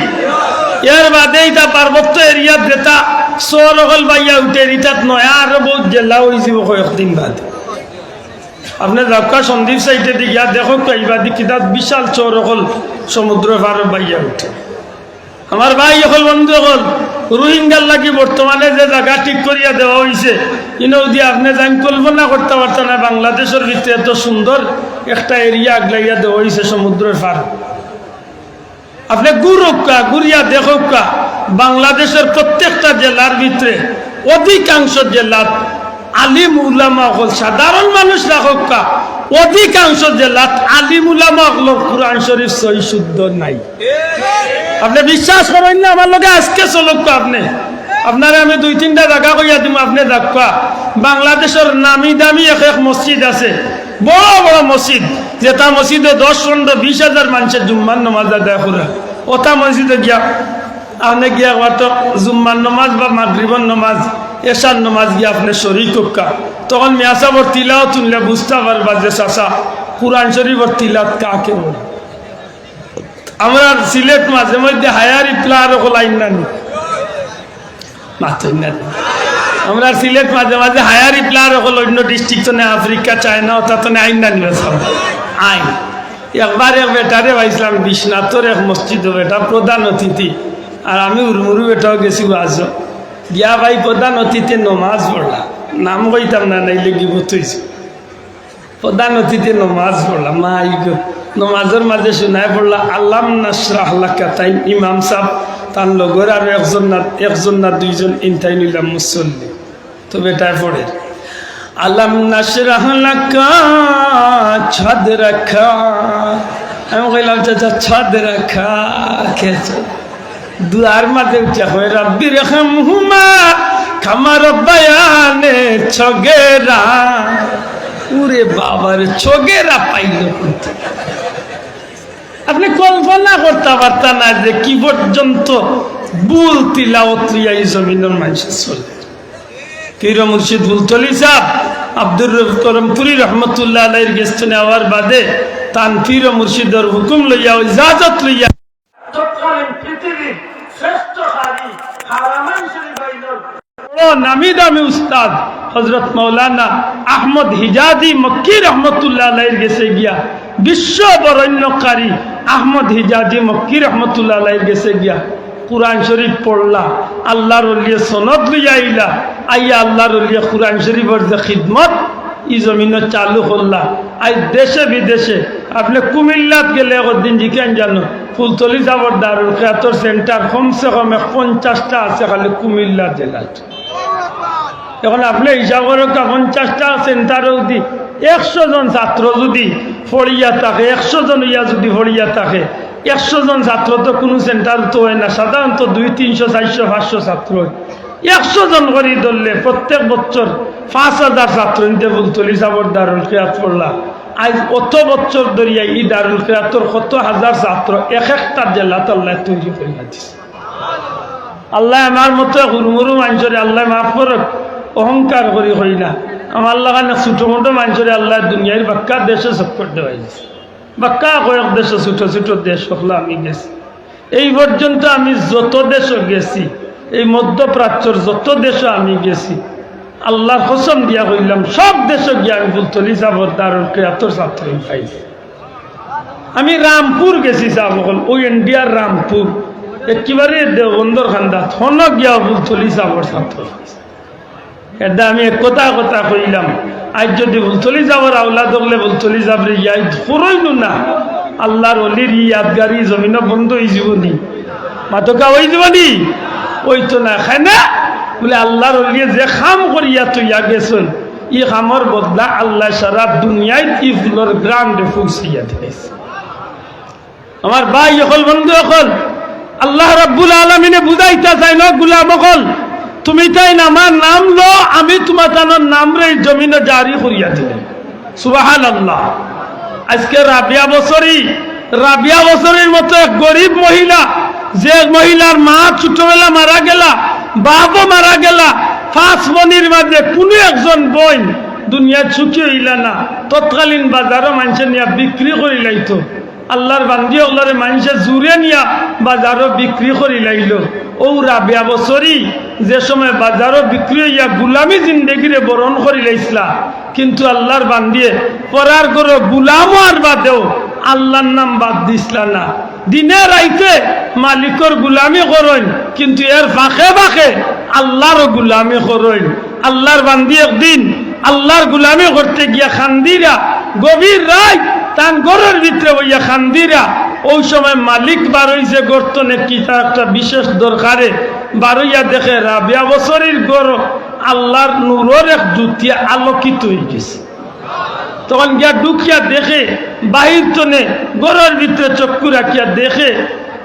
এর বাদে ইতা পার্বত্য এরিয়াত যেতা চর অকল বাইয়া উঠের, ইতাত নয়া আরো বউত জেলা অইযিবো কয়েকদিন বাদে। আপনে যাউক্কা সন্দ্বীপ সাইডে দি গিয়া দেখউক্কা, ইবাদি কিতা বিশাল চর অকল সমুদ্র পারো বাইয়া উঠে। আমার ভাই অকল, বন্ধু অকল, রোহিঙ্গার লাগি বর্তমানে যে জাগা ঠিক করিয়া দেওয়া অইছে, ইনো দি আপনে যাইন কল্পনা করতা পারতা না, বাংলাদেশর ভিতরে এত সুন্দর একটা এরিয়া আগলাইয়া দেওয়া অইছে সমুদ্রর পার। আপনে ঘুরউক্কা, ঘুরিয়া দেখউক্কা, বাংলাদেশর প্রত্যেকটা জেলার ভিতরে অধিকাংশ জেলাত আলিম উলামা অকল, সাধারণ মানুষ রাখউক্কা, অধিকাংশ জেলাত আলিম উলামা অকলর কোরআন শরীফ সহি শুদ্ধ নাই। আপনে বিশ্বাস করইন না, আমার লগে আইজকে চলউক্কা আপনে। আপনারে আমি দুই তিনটা জাগা কইয়া দিমু, আপনে দেখউক্কা। বাংলাদেশর নামি দামি এক এক মসজিদ আছে, বড় বড় মসজিদ, যেতা মসজিদো দশ, পনরো, বিশ হাজার মানষে জুম্মার নমাজ আদায় করে, অতা মসজিদো গিয়া আপনে গিয়া একবার তো জুম্মার নমাজ বা মাগরিবর নমাজ, এশার নমাজ গিয়া আপনে শরিক অউক্কা। তখন মিয়া সাবর তিলাওয়াত হুনলে বুঝতা পারবা যে চাচা কোরআন শরীফর তিলাওয়াত কাকে বলে। আমরার সিলেট মাঝে মধ্যে হায়ারি প্লেয়ার অকল আইন না নি? মাতইন না নি? আমরার সিলেট মাঝে মাঝে হায়ারি প্লেয়ার অকল অইন্য ডিস্ট্রিক্ট থনে, আফ্রিকা, চায়না, অতা থনে আইন না নি? আইন। একবার এক বেটারে পাইছলাম বিশ্বনাথর এক মসজিদো, বেটা প্রধান অতিথি, আর আমি হুরমুরু বেটাও গেছি ওয়াজো। গিয়া ভাই প্রধান অতিথিয়ে নমাজ পড়লা, নাম কইতাম না, নাইলে গিবত অইছে। প্রধান অতিথিয়ে নমাজ পড়লা, মাই গো, নমাজর মাঝে হুনায় পড়লা আলাম নাশরাহ লাকা, তাইন ইমাম সাব, তান লগর আরো একজন না, একজন না দুইজন, ইনতাইন অইলা মুসল্লি। তো বেটায় পড়ে, আলাম নাশরাহ লাকা সাদরাকা। আমি কইলাম, "চাচা, সাদরাকা কে?" দোয়ার মাঝে উঠিয়া কয়, "রাব্বির হামহুমা কামা রাব্বায়ানি সগীরা।" ওরে বাবা রে, সগীরা পাইল কোথায়? আপনে কল্পনা করতা পারতা না যে কি পর্যন্ত ভুল তিলাওয়াত লইয়া ই জমিনর মানষে চলে। পীর মুর্শিদ ফুলতলি সাব আব্দুর রউফ করমপুরী রহমতুল্লাহ আলাইহির গেছ থনে আওয়ার বাদে তান পীর মুর্শিদর হুকুম লইয়া, ইজাজত লইয়া, তৎকালীন পৃথিবীর শ্রেষ্ঠ কারি হারামাইন শরীফাইনর বড় নামি দামি উস্তাদ হযরত মাওলানা আহমদ হিজাজি মক্কি রহমতুল্লাহ আলাইহির গেছে গিয়া, বিশ্ব বরেণ্য কারি আহমদ হিজাজি মক্কি রহমতুল্লাহ আলাইহির গেছে গিয়া কোরআন শরীফ পড়লা, আল্লাহর ওলিয়ে সনদ লইয়া আইলা, আইয়া আল্লাহর ওলিয়ে কোরআন শরীফর যে খিদমত ই জমিনো চালু করলা। আইজ দেশে বিদেশে আপনে কুমিল্লাত গেলে একদিন জিকাইন জানো, ফুলতলি সাবর দারুল কিরাতর সেন্টার কমসে কম এক পঞ্চাশটা আছে খালি কুমিল্লা জেলাত। এখন আপনে হিসাব করউক্কা, পঞ্চাশটা সেন্টারো যুদি একশো জন ছাত্র যুদি পড়িয়া থাকে, একশো জন অইয়া যুদি পড়িয়া থাকে, একশো জন ছাত্র তো কুনু সেন্টারো তো অয় না, সাধারণত দুই, তিনশো, চাইরশো, পাঁচশো ছাত্র অয়। একশো জন করি ধরলে প্রত্যেক বছর পাঁচ হাজার ছাত্র ইনতে ফুলতলি সাবর দারুল কিরাত পড়লা। আইজ অত বছর ধরিয়া ই দারুল কিরাতর কত হাজার ছাত্র এক একটা জেলাত আল্লায় তৈরি করিয়া দিছে। আল্লায় আমার মতো হুরমুরু মানষরে আল্লায় মাফ করউক, অহংকার করি কই না। আমার লাখান ছুটো-মুটো মানষরে আল্লায় দুনিয়ার বাক্কা দেশো চক্কর দেওয়াই দিছে। বাক্কা কয়েক দেশো, ছুটো ছুটো দেশ অকলো আমি গেছি। এই পর্যন্ত আমি যত দেশো গেছি, এই মধ্যপ্রাচ্যর যত দেশো আমি গেছি, আল্লার কসম দিয়া কইলাম, সব দেশো গিয়া আমি ফুলতলি সাবর দারুল কিরাতর ছাত্র পাইছি। আমি রামপুর গেছি, সাব অকল, অউ ইন্ডিয়ার রামপুর, একেবারে দেওবন্দর কান্দাত, হনো গিয়া ফুলতলি সাবর ছাত্র। এরদায় আমি এক কথা কথা কইলাম, আইজ যুদি ফুলতলি সাবর আওলাদ অকলে ফুলতলি সাবরে ইয়াদ করইন না, আল্লার ওলির ই ইয়াদগারি জমিনো বন্ধ অইযিবো নি? মাতউক্কা, অইযিবো নি? অইতো না। কেনে? বুলে আল্লার ওলিয়ে যে কাম করিয়া থইয়া গেছইন, ই কামর বদলা আল্লায় সারা দুনিয়াত ই ফুলর ঘ্রাণরে পৌঁছাইয়া দিলাইছে। আমার ভাই অকল, বন্ধু অকল, আল্লাহ রাব্বুল আলামিনে বুঝাইতা চাইন, "ও গুলাম অকল, তুমিতাইন আমার নাম লও, আমি তুমাতানর নামরে ই জমিনো জারি করিয়া দিমু।" সুবহানাল্লাহ। আইজকে রাবিয়া বসরি, রাবিয়া বসরির মতো এক গরিব মহিলা, যে মহিলার মা ছুটোবেলা মারা গেলা, বাপও মারা গেলা, পাঁচ মণির মাঝে কুনু একজন বইন দুনিয়াত সুখী অইলা না, তৎকালীন বাজারো মানষে নিয়া বিক্রি করিলাইতো। আল্লার বান্দি অকলরে মানষে জুরে নিয়া বাজারো বিক্রি করিলাইলো। অউ রাবিয়া বসরি যে সময় বাজারো বিক্রি অইয়া গুলামি জিন্দেগিরে বরণ করিলাইছলা, কিন্তু আল্লার বান্দিয়ে পরার ঘরো গুলাম অওয়ার বাদেও আল্লার নাম বাদ দিছলা না। দিনে রাইতে মালিকর গুলামি করইন, কিন্তু এর ফাঁকে ফাঁকে আল্লারও গুলামি করইন। আল্লার বান্দি একদিন আল্লার গুলামি করতে গিয়া কান্দিরা, গভীর রাইত তান ঘরর ভিতরে বইয়া কান্দিরা। অউ সময় মালিক বারইছে ঘর তনে কিতা একটা বিশেষ দরকারে, বারইয়া দেখে রাবিয়া বসরির ঘর আল্লার নূরর এক জুতিয়া আলোকিত অইগেছে। তখন গিয়া ঢুকিয়া দেখে, বাহির তনে ঘরর ভিতরে চক্ষু রাখিয়া দেখে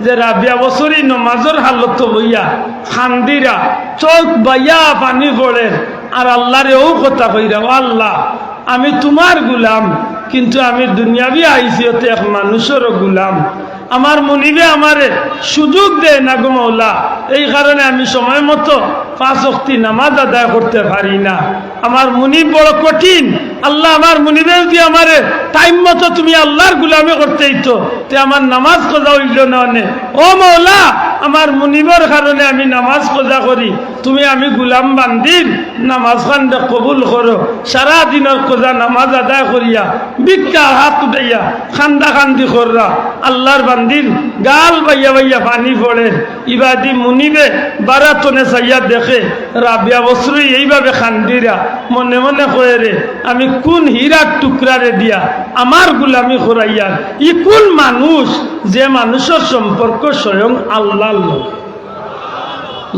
যে রাবিয়া বসরি নমাজর হালতো বইয়া কান্দিরা, চউখ বাইয়া পানি পড়ের, আর আল্লারে অউ কথা কইরা, "ও আল্লা, আমি তুমার গুলাম, কিন্তু আমি দুনিয়াবি আইছি অতে এক মানুষরও গুলাম।" আমার মুনিবে আমারে সুযোগ দেয় না গো মৌলা, এই কারণে আমি সময় মতো পাঁচ ওয়াক্তি নামাজ আদায় করতে পারি না। আমার মুনিব বড় কঠিন। আল্লা, আমার মুনিবে যদি আমারে টাইম মতো তুমি আল্লার গুলামি করতে দিতো, তে আমার নামাজ কাজা অইলো না অনে। ও মৌলা, আমার মুনিবর কারণে আমি নামাজ কাজা করি, তুমি আমি গুলাম বান্দির নামাজ খানরে কবুল করো। সারা দিনর কাজা নামাজ আদায় করিয়া ভিক্ষার হাত উঠাইয়া কান্দা কান্দি কররা, আল্লার বান্দির গাল বাইয়া বাইয়া পানি পড়ের। ইবাদি মুনিবে বারা তনে চাইয়া দেখে রাবিয়া বসরি এইভাবে কান্দিরা, মনে মনে কয়, "রে, আমি কুন হীরার টুকরারে দিয়া আমার গুলামি করাইয়ার? ই কুন মানুষ, যে মানুষর সম্পর্ক স্বয়ং আল্লার লগে?"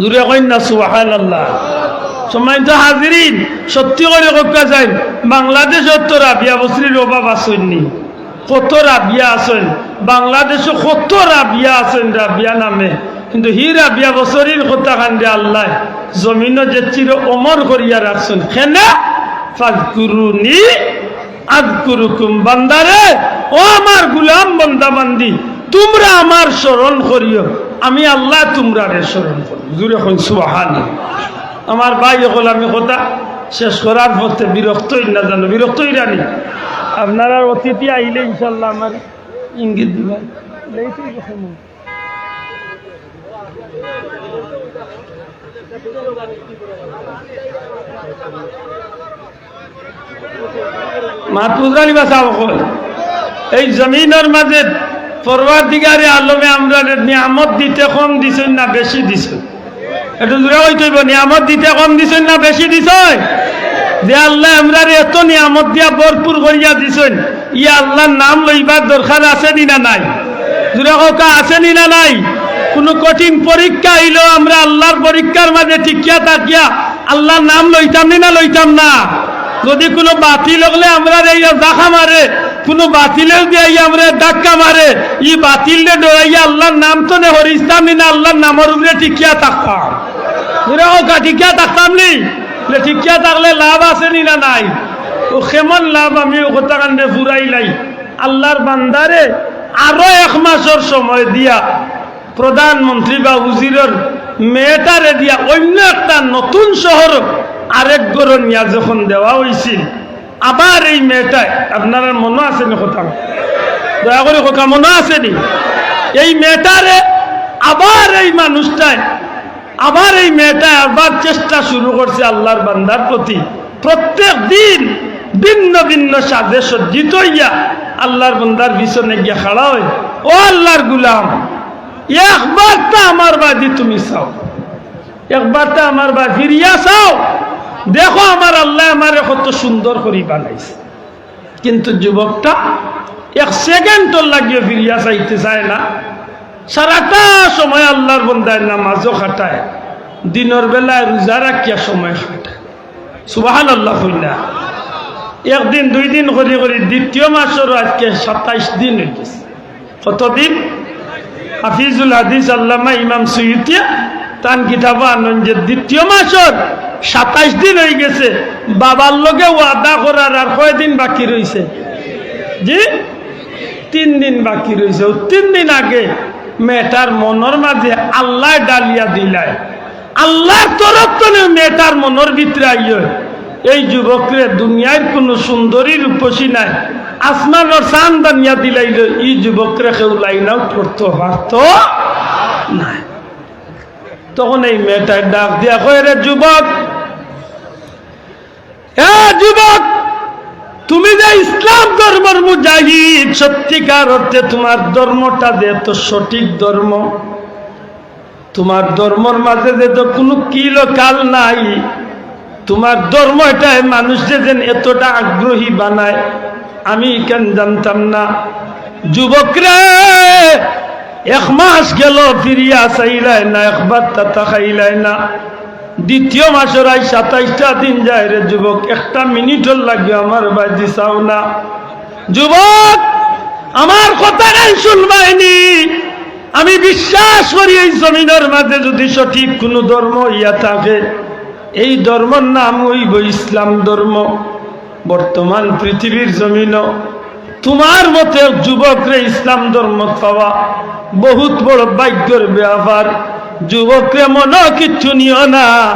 জুরে কইন না সুবহানাল্লাহ। সম্মানিত হাজিরিন, সত্যি করি কউক্কা যাইন, বাংলাদেশো তো রাবিয়া বসরির অভাব আছইন নি? কত রাবিয়া আছইন, বাংলাদেশো কত রাবিয়া আছইন রাবিয়া নামে, কিন্তু হি রাবিয়া বসরির কথা কান্দে আল্লায় জমিনো যে চির অমর করিয়া রাখছইন। কেনে? "ফাজকুরুনি আযকুরুকুম।" বান্দারে, ও আমার গুলাম বান্দা বান্দি, তুমরা আমার স্মরণ করিও, আমি আল্লায় তুমরারে স্মরণ করি। জুরে কইন সুবহানাল্লাহ। আমার ভাই অকল, আমি কথা শেষ করার পথে বিরক্ত অইন না জানো, বিরক্ত অইরা নি? আপনারার অতিথি আইলে ইনশাআল্লাহ আমারে ইঙ্গিত দিবা। মাহফুজ আলী বাসা অকল, এই জমিনর মাঝে পরওয়ারদিগারে আলমে আমরারে নিয়ামত দিতে কম দিছইন না বেশি দিছইন? একটু জুরে কইতে অইবো, নিয়ামত দিতে কম দিছইন না বেশি দিছইন? যে আল্লায় আমরারে এত নিয়ামত দিয়া ভরপুর করিয়া দিছইন, ই আল্লার নাম লইবার দরকার আছে নি না নাই? জুরে কউক্কা, আছে নি না নাই? কুনু কঠিন পরীক্ষা আইলেও আমরা আল্লার পরীক্ষার মাঝে টিকিয়া থাকিয়া আল্লার নাম লইতাম নি না লইতাম না? যদি কুনু বাতিল অকলে আমরারে ইয়া জাখা মারে, কুনু বাতিলে যদি আইয়া আমরারে ধাক্কা মারে, ই বাতিলরে ডরাইয়া আল্লার নাম তনে হরিছতাম নি না, আল্লার নামর উপরে টিকিয়া থাকতাম? জুরে কউক্কা, টিকিয়া থাকতাম নি? লে টিকিয়া থাকলে লাভ আছে নি না নাই? অউ কেমন লাভ? আমি অউ কথা কান্দে ফুরাইলাই। আল্লার বান্দারে আরো এক মাসর সময় দিয়া প্রধানমন্ত্রী বা উজিরর মেয়েটারে দিয়া অইন্য একটা নতুন শহর আরেক ঘরো নিয়া যখন দেওয়া অইছিল, আবার এই মেয়েটায়, আপনারার মনো আছে নি কথা? দয়া করি কউক্কা, মনো আছে নি? এই মেয়েটারে আবার এই মানুষটায়, আবার এই মেয়েটায় আবার চেষ্টা শুরু করছে আল্লার বান্দার প্রতি। প্রত্যেক দিন ভিন্ন ভিন্ন সাজে সজ্জিত অইয়া আল্লার বান্দার পিছনে গিয়া খাড়া অয়, "ও আল্লার গুলাম, একবারটা আমার বায়দি তুমি চাও, একবারটা আমার বায় ফিরিয়া চাও, দেখো আমার আল্লায় আমারে কত সুন্দর করি বানাইছে।" কিন্তু যুবকটা এক সেকেন্ডর লাগিও ফিরিয়া চাইতে চায় না। সারাটা সময় আল্লার বন্দায় নামাজো কাটায়, দিনর বেলায় রোজা রাখিয়া সময় কাটায়। সুবহানাল্লাহ কইন না। একদিন দুইদিন করি করি দ্বিতীয় মাসরও আইজকে সাতাইশ দিন অইগেছে। কতদিন? হাফিজুল হাদিস আল্লামা ইমাম সুয়ুতিয়ে তান কিতাবো আনইন যে দ্বিতীয় মাসর সাতাইশ দিন অইগেছে, বাবার লগে ওয়াদা করার আর কয়দিন বাকি রইছে? জি, তিন দিন বাকি রইছে। অউ তিন দিন আগে মেয়েটার মনর মাঝে আল্লায় ডালিয়া দিলায়, আল্লাহর তরফ তনে মেয়েটার মনর ভিতরে আইয়, এই যুবকরে দুনিয়ার কুনু সুন্দরী রূপসী নাই, আসমানর চান্দ আনিয়া দিলাইল, ই যুবকরে কেউ লাইন আউট করতো পারতো নায়। তখন এই মেয়েটায় ডাক দিয়া কয়, "রে যুবক, এ যুবক, তুমি যে ইসলাম ধর্মর মুজাহিদ, সত্যিকার অর্থে তুমার ধর্মটা যে এত সঠিক ধর্ম, তুমার ধর্মর মাঝে যে তো কুনু কিলকাল নাই, তুমার ধর্ম এটায় মানুষরে যেন এতটা আগ্রহী বানায়, আমি ইখান জানতাম না।" যুবকরে, এক মাস গেল, ফিরিয়া চাইলায় না, একবার তাতা খাইলায় না। দ্বিতীয় মাসর আইজ সাতাইশটা দিন যায় রে যুবক, একটা মিনিটর লাগি আমার বায়দি চাও না। যুবক, আমার কথা নাই শুনবায়নি। আমি বিশ্বাস করি এই জমিনর মাঝে যদি সঠিক কুনু ধর্ম ইয়া থাকে, এই ধর্মর নাম অইবো ইসলাম ধর্ম। বর্তমান পৃথিবীর জমিনো তুমার মতো এক যুবকরে ইসলাম ধর্মত পাওয়া বহুত বড় ভাগ্যর ব্যাপার। যুবকরে মনো কিচ্ছু নিও না,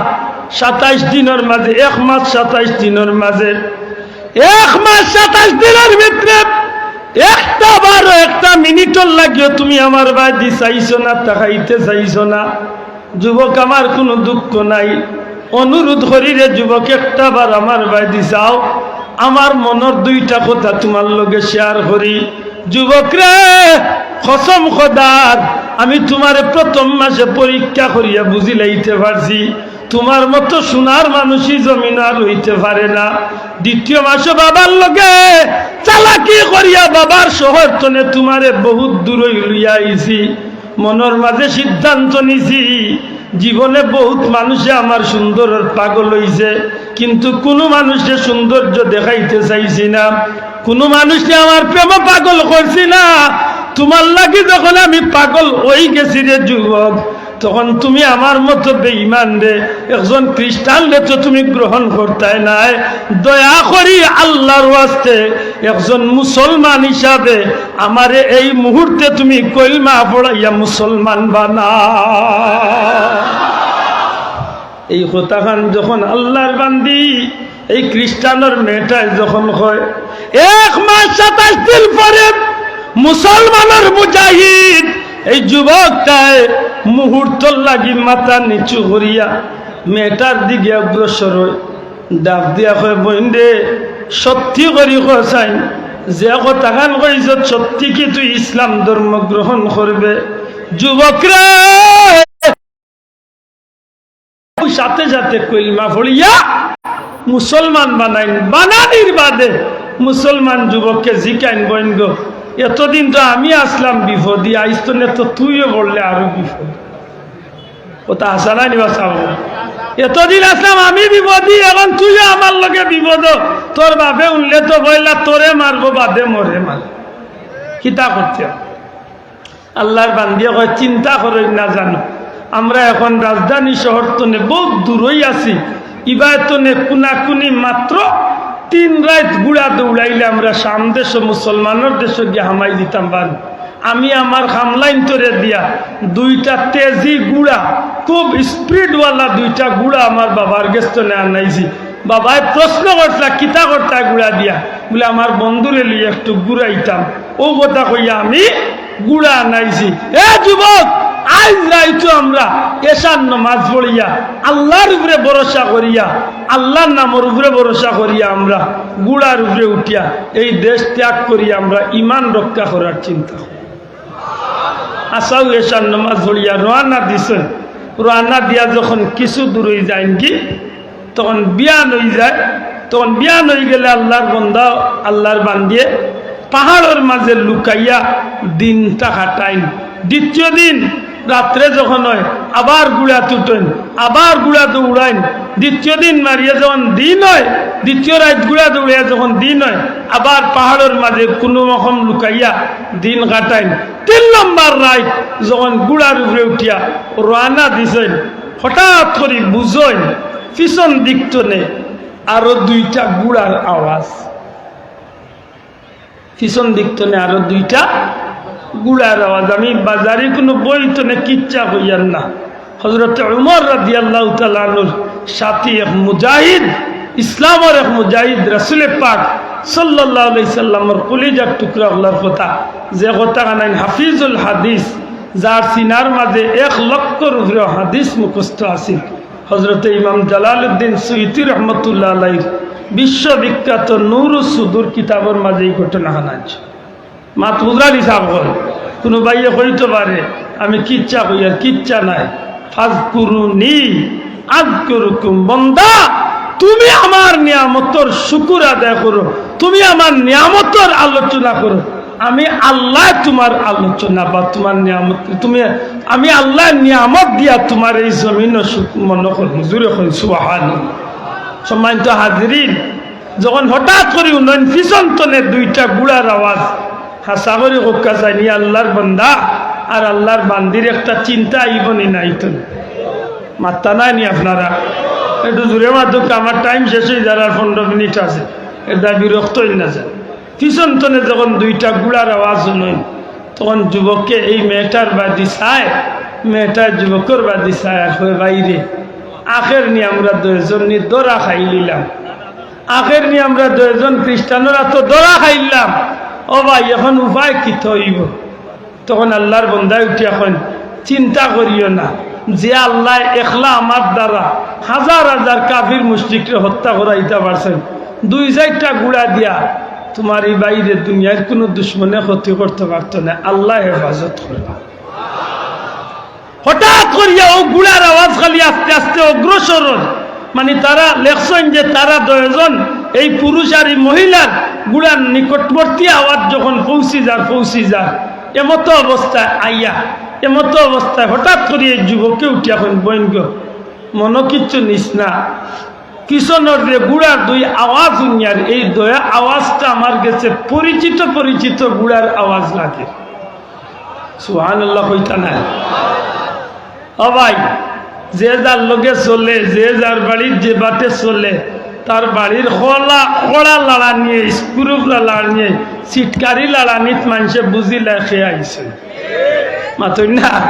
সাতাইশ দিনর মাঝে, এক মাস সাতাইশ দিনর মাঝে, এক মাস সাতাইশ দিনর ভিতরে একটা বারও একটা মিনিটর লাগিও তুমি আমার বায়দি চাইছো না, তাকাইতে চাইছো না। যুবক, আমার কুনু দুঃখ নাই, অনুরোধ করি রে যুবক, একটা বার আমার বায়দি চাও, আমার মনর দুইটা কথা তুমার লগে শেয়ার করি। যুবকরে, কসম খোদার, আমি তুমারে প্রথম মাসে পরীক্ষা করিয়া বুঝিলাইতে পারছি, তুমার মতো সোনার মানুষ ই জমিনো আর অইতে পারে না। দ্বিতীয় মাসো বাবার লগে চালাকি করিয়া বাবার শহর তনে তুমারে বহুত দূরই লইয়া আইছি। মনর মাঝে সিদ্ধান্ত নিছি, জীবনে বহুত মানুষে আমার সুন্দরর পাগল অইছে, কিন্তু কুনু মানুষরে সৌন্দর্য দেখাইতে চাইছি না, কুনু মানুষরে আমার প্রেমো পাগল করছি না। তুমার লাগি যখন আমি পাগল অইগেছি রে যুবক, তখন তুমি আমার মতো বেঈমানরে, একজন খ্রিস্টানরে তো তুমি গ্রহণ করতায় নায়। দয়া করি আল্লাহর ওয়াস্তে একজন মুসলমান হিসাবে আমারে এই মুহূর্তে তুমি কলমা পড়াইয়া মুসলমান বানাও। এই কথাখান যখন আল্লাহর বান্দি এই খ্রিস্টানর মেয়েটায় যখন কয়, এক মাস সাতাইশ দিন পরে মুসলমানর মুজাহিদ এই যুবকটায় মুহূর্তর লাগি মাথা নিচু করিয়া মেয়েটার দিকে অগ্রসর অয়, ডাক দিয়া কয়, "বইন রে, সত্যি করি কছাইন, যে কথাখান কইছত সত্যি কি তুই ইসলাম ধর্ম গ্রহণ করবে?" যুবকরে সাথে সাথে কলমা পড়িয়া মুসলমান বানাইন। বানানির বাদে মুসলমান যুবকরে জিকাইন, "বইন গো, এতদিন তো আমি আছলাম বিপদি, আইজ তনে তো তুইও পড়লে আরো বিপদ।" কথা হাছা নানি বা? এতদিন আছলাম আমি বিপদি, এখন তুইও আমার লগে বিপদ। তোর বাপে হুনলে তো কইলা তোরে মারবো, বাদে মোরে মার। কিতা করতে? আল্লাহর বান্দিয়ে কয়, "চিন্তা করইন না জানো, আমরা এখন রাজধানী শহর তনে বহুত দূরই আছি, ইবায় তনে কুনাকুনি মাত্র তিন রাইত ঘুড়া দৌড়াইলে আমরা শাম দেশো মুসলমানর দেশো গিয়া হামাই দিতাম পারি।" আমি আমার কামলাইন্তরে দিয়া দুইটা তেজি ঘুড়া, খুব স্পিডওয়ালা দুইটা ঘুড়া আমার বাবার গেছ তনে আনাইছি। বাবায় প্রশ্ন করছলা, "কিতা করতায় ঘুড়া দিয়া?" বুলে, "আমার বন্ধুরে লইয়া একটু ঘুরাইতাম।" অউ কথা কইয়া আমি ঘুড়া আনাইছি। এ যুবক, আইজ রাইতো আমরা এশার নমাজ পড়িয়া, আল্লাহর উপরে ভরসা করিয়া, আল্লাহর নামর উপরে ভরসা করিয়া আমরা ঘুড়ার উপরে উঠিয়া এই দেশ ত্যাগ করিয়া আমরা ইমান রক্ষা করার চিন্তা করি। আচ্ছা, অউ এশার নমাজ পড়িয়া রওয়ানা দিছইন। রওয়ানা দিয়া যখন কিছু দূর অই যাইনগি, তখন বিয়ান অই যায়। তখন বিয়ান অই গেলে আল্লাহর বন্দা, আল্লাহর বান্দিয়ে পাহাড়র মাঝে লুকাইয়া দিনটা কাটাইন। দ্বিতীয় দিন রাত্রে যখন অয়, আবার ঘুড়াত উঠইন, আবার ঘুড়া দৌড়াইন। দ্বিতীয় দিন মারিয়া যখন দিন অয়, দ্বিতীয় রাইত ঘুড়া দৌড়াইয়া যখন দিন অয়, আবার পাহাড়র মাঝে কুনু রকম লুকাইয়া দিন কাটাইন। তিন নম্বর রাইত যখন ঘুড়ার উপরে উঠিয়া রওয়ানা দিছইন, হঠাৎ করি বুঝইন পিছন দিক তনে আরো দুইটা ঘুড়ার আওয়াজ। পিছন দিক তনে আরো দুইটা ঘুড়ার আওয়াজ। আমি বাজারি কুনু বই তনে কিচ্ছা কইয়ার না, হযরত উমর রাদিয়াল্লাহু তাআলা আনহুর সাথী এক মুজাহিদ, ইসলামর এক মুজাহিদ, রাসূলে পাক সাল্লাল্লাহু আলাইহি সাল্লামর কলিজার টুকরা অকলর কথা, যে কথা খানাইন হাফিজুল হাদিস, যার সিনার মাঝে এক লক্ষর উপরে হাদিস মুখস্থ আছিল। হযরত ইমাম জালালউদ্দিন সুয়ুতী রহমতুল্লাহ আলাইহির বিশ্ববিখ্যাত নূরুস সুদূর কিতাবর মাঝে এই ঘটনা খানা আছে। মাত বুঝার হিসাব করে। কোনো ভাইয়ে কইতে পারে, "আমি কিচ্ছা কই আর কিচ্ছা নাই।" "ফাজকুরুনি আযকুরকুম।" বন্দা, তুমি আমার নিয়ামতর শুকুর আদায় করো, তুমি আমার নিয়ামতর আলোচনা করো, আমি আল্লাহ তোমার আলোচনা বা তোমার নিয়ামত, তুমি, আমি আল্লাহ নিয়ামত দিয়া তোমার এই জমিন সুখ মনে করবো। জোরে কইন সুবহানাল্লাহ। সম্মানিত হাজিরিন, যখন হঠাৎ করি হুনইন পিছন তনে দুইটা ঘুড়ার আওয়াজ, হাছা করি কউক্কা চাইন, আল্লাহর বান্দা আর আল্লাহর বান্দির একটা চিন্তা আইবো নি, নাই তো? মাত্তা নাই নি আপনারা? একটু জোরে মাতুক্কা, আমার টাইম শেষ অই যার, আর পনেরো মিনিট আছে, এর দ্বারা বিরক্ত অইন না যান। পিছন তনে যখন দুইটা ঘুড়ার আওয়াজ হুনইন, তখন যুবকে এই মেয়েটার বাদি চায়, মেয়েটার যুবকর বাদি চায় আর কয়, "ভাইরে, আখের নি আমরা দুইজন নি ধরা খাইলিলাম।" আখের নি আমরা দুইজন খ্রিস্টানর আতো ধরা খাইলাম। ও ভাই, এখন উপায় কিতা অইবো? তখন আল্লাহর বন্দায় উঠিয়া কইন, "চিন্তা করিও না, যে আল্লায় একলা আমার দ্বারা হাজার হাজার কাফির মুশরিকরে হত্যা করাইতা পারছইন, দুই চাইরটা ঘুড়া দিয়া তোমার ই ভাইরে দুনিয়ার কুনু দুশমনে ক্ষতি করতে পারতো না, আল্লায় হেফাজত করবা।" হঠাৎ করিয়া অউ ঘুড়ার আওয়াজ খালি আস্তে আস্তে অগ্রসর অর। মানে, তারা লেখছইন যে তারা দুইজন, এই পুরুষ আর এই মহিলার ঘুড়ার নিকটবর্তী আওয়াজ যখন পৌঁছি যার, পৌঁছি যার, এমতো অবস্থায় আইয়া, এমতো অবস্থায় হঠাৎ করি এই যুবকে উঠিয়া কইন, "বইন গো, মনো কিচ্ছু নিস না, পিছনর যে ঘুড়ার দুই আওয়াজ হুনিয়ার, এই দুই আওয়াজটা আমার গেছে পরিচিত পরিচিত ঘুড়ার আওয়াজ লাগে।" সুবহানাল্লাহ কইতা না? ও ভাই, যে যার লগে চলে, যে যার বাড়ির যে বাটে চলে, তার বাড়ির খোলা, খোলা লাড়ানিয়ে, স্কুরুপরা লাড়ানিয়ে, সিটকারি লাড়ানিত মানষে বুঝিলায় কে আইছে। মাতইন না?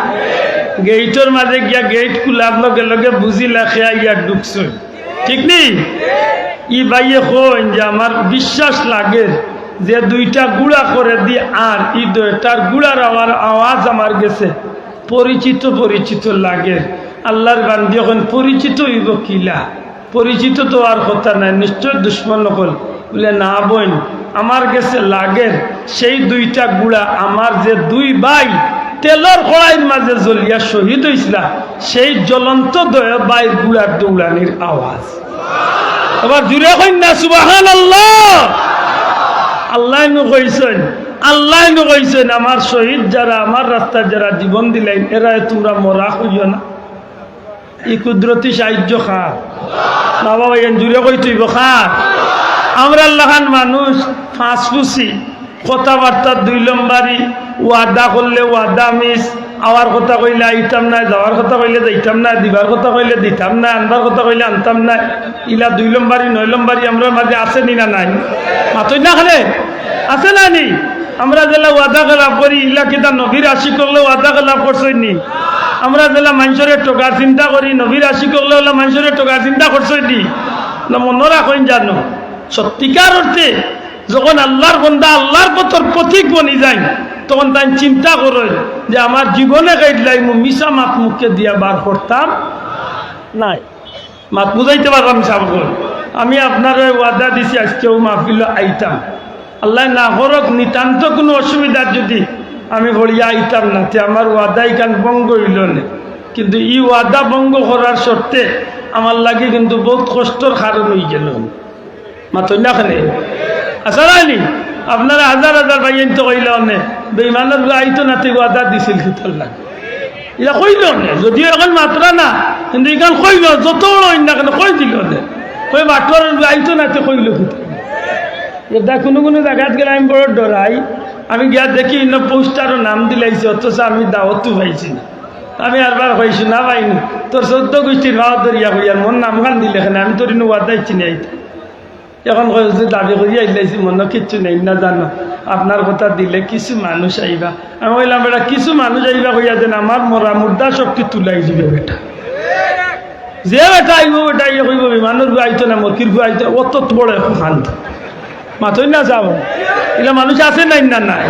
গেইটর মাঝে গিয়া গেইট খুলার লগে লগে বুঝিলায় কে আইয়া ঢুকছে। ঠিক নি? ই ভাইয়ে কইন যে আমার বিশ্বাস লাগে যে দুইটা ঘুড়া করেদি আর ই দুইটার ঘুড়ার আওয়ার আওয়াজ আমার গেছে পরিচিত পরিচিত লাগে। আল্লাহর বান্দি অখন পরিচিত অইবো কিলা? পরিচিত তো অওয়ার কথা নায়, নিশ্চয় দুশমন অকল। বুলে, "না বইন, আমার গেছে লাগের সেই দুইটা ঘুড়া আমার যে দুই ভাই তেলর কড়াইর মাঝে জ্বলিয়া শহীদ অইছলা, সেই জ্বলন্ত দুই ভাইর ঘুড়ার দৌড়ানির আওয়াজ।" আবার জুরে কইন না, সুবহানাল্লাহ। আল্লায় নু কইছইন, আল্লায় নু কইছইন, "আমার শহীদ যারা, আমার রাস্তায় যারা জীবন দিলাইন, এরারে তুমরা মরা কইও না।" ই কুদরতি সাহায্য কার? বাবা ভাই, এন জুরে কইতে অইবো কার? আমরার লাখান মানুষ ফাঁসফুসি, কথাবার্তা দুই লম্বারি, ওয়াদা করলে ওয়াদা মিস, আওয়ার কথা কইলে আইতাম নায়, যাওয়ার কথা কইলে যাইতাম নায়, দিবার কথা কইলে দিতাম নায়, আনবার কথা কইলে আনতাম নায়। ইলা দুই লম্বারি, নয় লম্বারি আমরার মাঝে আছে নি না নাই? মাতইন না কেনে? আছে না নি? আমরা যেলা ওয়াদা খেলাফ করি, ইলা কিতা নবীর আশিক অকলে ওয়াদা খেলাফ করছইন নি? আমরা যেলা মানষরে ঠগার চিন্তা করি, নবীর আশিক অকলে অলা মানষরে ঠগার চিন্তা করছইন নি? না, মনো রাখইন জানো, সত্যিকার অর্থে যখন আল্লাহর বন্দা আল্লাহর পথর পথিক বনি যাইন, তখন তাইন চিন্তা করইন যে আমার জীবনে গাইড লাইমু মিছা মাত মুখে দিয়া বার করতাম নায়। মাত বুঝাইতে পারলাম সাবগণ? আমি আপনারে ওয়াদা দিছি আইজকে অউ মাহফিলো আইতাম। আল্লায় না করউক, নিতান্ত কুনু অসুবিধাত যুদি আমি পড়িয়া আইতাম না, তে আমার ওয়াদা ইখান ভঙ্গ অইলো নে। কিন্তু ই ওয়াদা ভঙ্গ করার শর্তে আমার লাগি কিন্তু বউত কষ্টর কারণ অইগেলো। মাতইন না কেনে? আছে না নি? আপনারা হাজার হাজার ভাইয়াইন্তে কইলা অনে, বেইমানর লগে আইতো না, তে ওয়াদা দিছিল কিতার লাগি? ইলা কইলো অনে, যদিও অখন মাতরা না, কিন্তু ইখান কইলো, যত বড় অইন না কেনে, কই দিলো অনে। কই বাটুয়ার লগে আইতো না, তে কইলো কিতার লাগি? ইটা কুনু কুনু জাগাত গেলে আমি বড় ডরাই, আমি গিয়া দেখি ইনো পোস্টারো নাম দিলাইছে, অথচ আমি দাওয়াতও পাইছি না। আমি আরবার কইছি, "না ভাই, তোর চৌদ্দ গুষ্টির ভাও ধরিয়া কইয়ার, মোর নামখান দিলে কেনে, আমি তোর ইনো ওয়াদা দিছি নি আইতে।" এখন কয়, "হুজুর, দাবি করিয়া আইলাইছি, মনো কিচ্ছু নাই না জানো, আপনার কথা দিলে কিছু মানুষ আইবা।" আমি কইলাম, "বেটা, কিছু মানুষ আইবা কইয়া যেন আমার মরা মুর্দা শক্তি তুলাই দিবে বেটা।" যে বেটা আইবো, বেটা ইয়ে কইবো, "বিমানর গু আইতো না, মকির গু আইতো, অত বড় এখন খান্ত।" মাতই না যাও। ইলা মানুষ আছে নাই না নাই?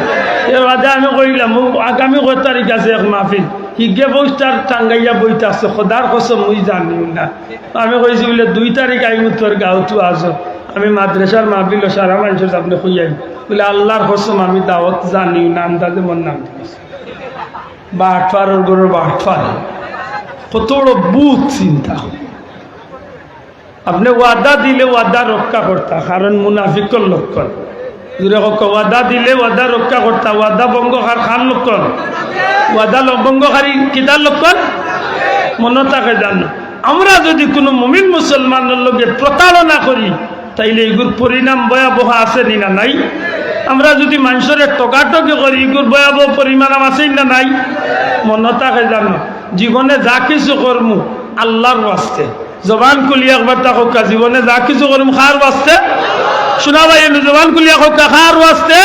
এর বাদে আমি কইলাম, "ও, আগামী কয় তারিখ আছে এক মাহফিল?" হিগে পোস্টার টাঙ্গাইয়া বইতা আছে, খোদার কসম মুই জানিও না। আমি কইছি বলে, "দুই তারিখ আইমু তোর গাঁওত আছো।" আমি মাদ্রাসার মাহফিল সারা মানুষের সামনে কইয়াই বলে, "আল্লাহর কসম আমি দাওয়াত জানিও না, আন্দাজে মোর নাম দিছি।" বাটপারর ঘরর বাটপার। কত বড় বুঝ চিন্তা। আপনে ওয়াদা দিলে ওয়াদা রক্ষা করতা, কারণ মুনাফিকর লক্ষণ। জুরে কউক্কা, ওয়াদা দিলে ওয়াদা রক্ষা করতা, ওয়াদা ভঙ্গকার কার লক্ষণ? ওয়াদা ল-, ভঙ্গকারী কিতার লক্ষণ? মনো থাকে জানো, আমরা যুদি কুনু মুমিন মুসলমানর লগে প্রতারণা করি, তাইলে ইগুর পরিণাম ভয়াবহ আছে নি না নাই? আমরা যুদি মানষরে ঠগাঠগি করি, ইগুর ভয়াবহ পরিণাম আছে নি না নাই? মনো থাকে জানো, জীবনে যা কিছু করমু আল্লাহর ওয়াস্তে। জবান খুলিয়া একবার তা কউক্কা, জীবনে যা কিছু করমু কার ওয়াস্তে? শুনা ভাই, এমনি জবান খুলিয়া কউক্কা, কার ওয়াস্তে?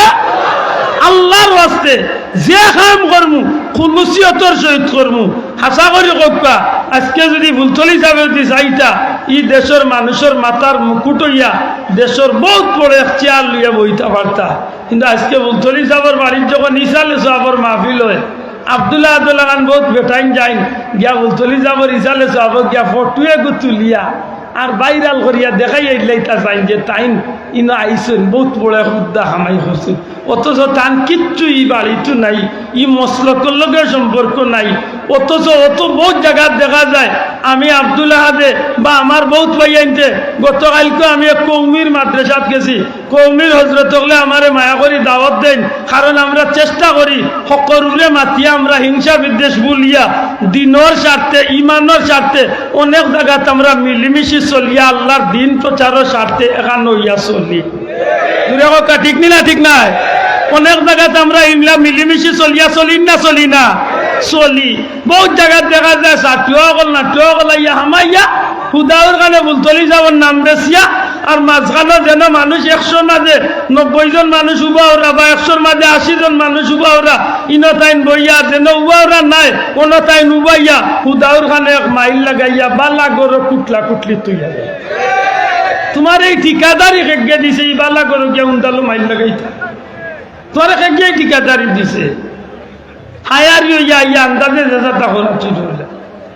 আল্লাহর ওয়াস্তে। যে কাম করমু, খুলুসিয়তর সহিত করমু। হাছা করি কউক্কা, আজকে যুদি ফুলতলি সাবে যুদি চাইতা, ই দেশর মানুষর মাথার মুকুট অইয়া দেশর বউত বড় এক চেয়ার লইয়া বইতা পারতা। কিন্তু আজকে ফুলতলি সাবর বাড়িত যখন ইসালে সওয়াবর মাহফিল অয়, আব্দুল্লাহ আব্দুল্লাহ খান বউত বেটাইন যাইন, গিয়া ফুলতলি সাবর ইসালে সওয়াবো গিয়া ফটো এগু তুলিয়া আর ভাইরাল করিয়া দেখাই আইলাইতা চাইন যে তাইন ইনো আইছইন, বউত বড় এক হুদ্দা কামাই করছইন। অথচ তান কিচ্ছু ই বাড়িত নাই, ই মসলকর লগে সম্পর্ক নাই। অথচ অত বউত জাগাত দেখা যায়, আমি আব্দুল আহাদে বা আমার বউত ভাইয়াইন্তে, গতকাইলকে আমি এক কওমির মাদ্রাসাত গেছি, কওমির হজরত অকলে আমারে মায়া করি দাওয়াত দেইন, কারণ আমরা চেষ্টা করি হকলরে মাতিয়া আমরা হিংসা বিদ্বেষ ভুলিয়া দিনর স্বার্থে, ইমানর স্বার্থে অনেক জাগাত আমরা মিলিমিশি চলিয়া আল্লাহর দিন প্রচারর স্বার্থে এখান অইয়া চলি। জুরে কউক্কা, ঠিক নি না ঠিক নায়? অনেক জাগাত আমরা ইমলা মিলিমিশি চলিয়া চলি না চলি না? চলি। বউত জাগাত দেখা যায় ছাত্র অকল নাট্য অকল আইয়া হামাইয়া হুদাউর খানে ফুলতলি সাবর নাম বেচিয়া, আর মাঝখানো যেন মানুষ একশোর মাঝে নব্বই জন মানুষ উবা ওরা বা একশোর মাঝে আশি জন মানুষ উবা ওরা, ইনো তাইন বইয়া যেন উবা ওরা নাই, অনো তাইন উবাইয়া হুদাউর খানে এক মাইল লাগাইয়া বালা গরো কুটলা কুটলি তুইয়া যায়। তুমার এই ঠিকাদারি কেগে দিছে, ই বালা গরো গিয়া উন্দালো মাইল লাগাইতা? তুমার কেগে ঠিকাদারি দিছে? হায়ারি অইয়া আইয়া আন্দাজে যে যাতা করা ঠিক অইলা।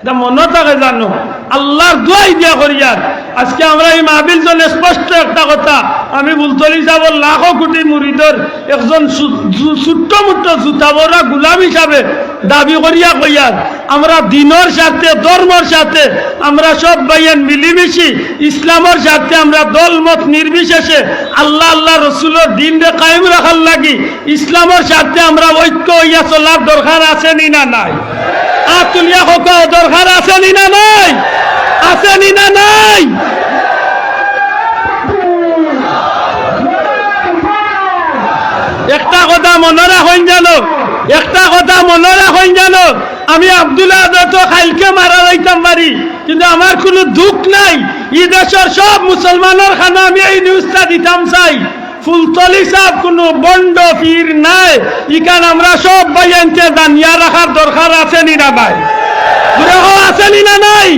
ইটা মনো থাকে জানো, আল্লাহর দোয়াই দিয়া করিয়ার। আজকে আমরা ই মাহফিল জনে স্পষ্ট একটা কথা, আমি ফুলতলি সাবর লাখো কোটি মুরিদর একজন সু-, জু-, ছোট্ট মুট্ট জুতা বড়া গুলাম হিসাবে দাবি করিয়া কইয়ার, আমরা দিনর স্বার্থে, ধর্মর স্বার্থে আমরা সব ভাইয়াইন মিলিমিশি ইসলামর স্বার্থে আমরা দলমত নির্বিশেষে আল্লাহ, আল্লাহ রসুলর দিনরে কায়েম রাখার লাগি ইসলামর স্বার্থে আমরা ঐক্য অইয়া চলার দরকার আছে নি না নাই? আত তুলিয়া কউক্কা, দরকার আছে নি না নাই? আছে নি না নাই? একটা কথা মনো রাখইন জানো, একটা কথা মনো রাখইন জানো, আমি আব্দুল আহাদ তো কাইলকে মারা যাইতাম পারি, কিন্তু আমার কুনু দুখ নাই। ই দেশর সব মুসলমানর কানো আমি এই নিউজটা দিতাম চাই, ফুলতলি সাব কুনু ভন্ড পীর নায়, ইখান আমরা সব ভাইয়াইন্তে জানিয়া রাখার দরকার আছে নি না নাই? জুরে কও, আছে নি না নাই?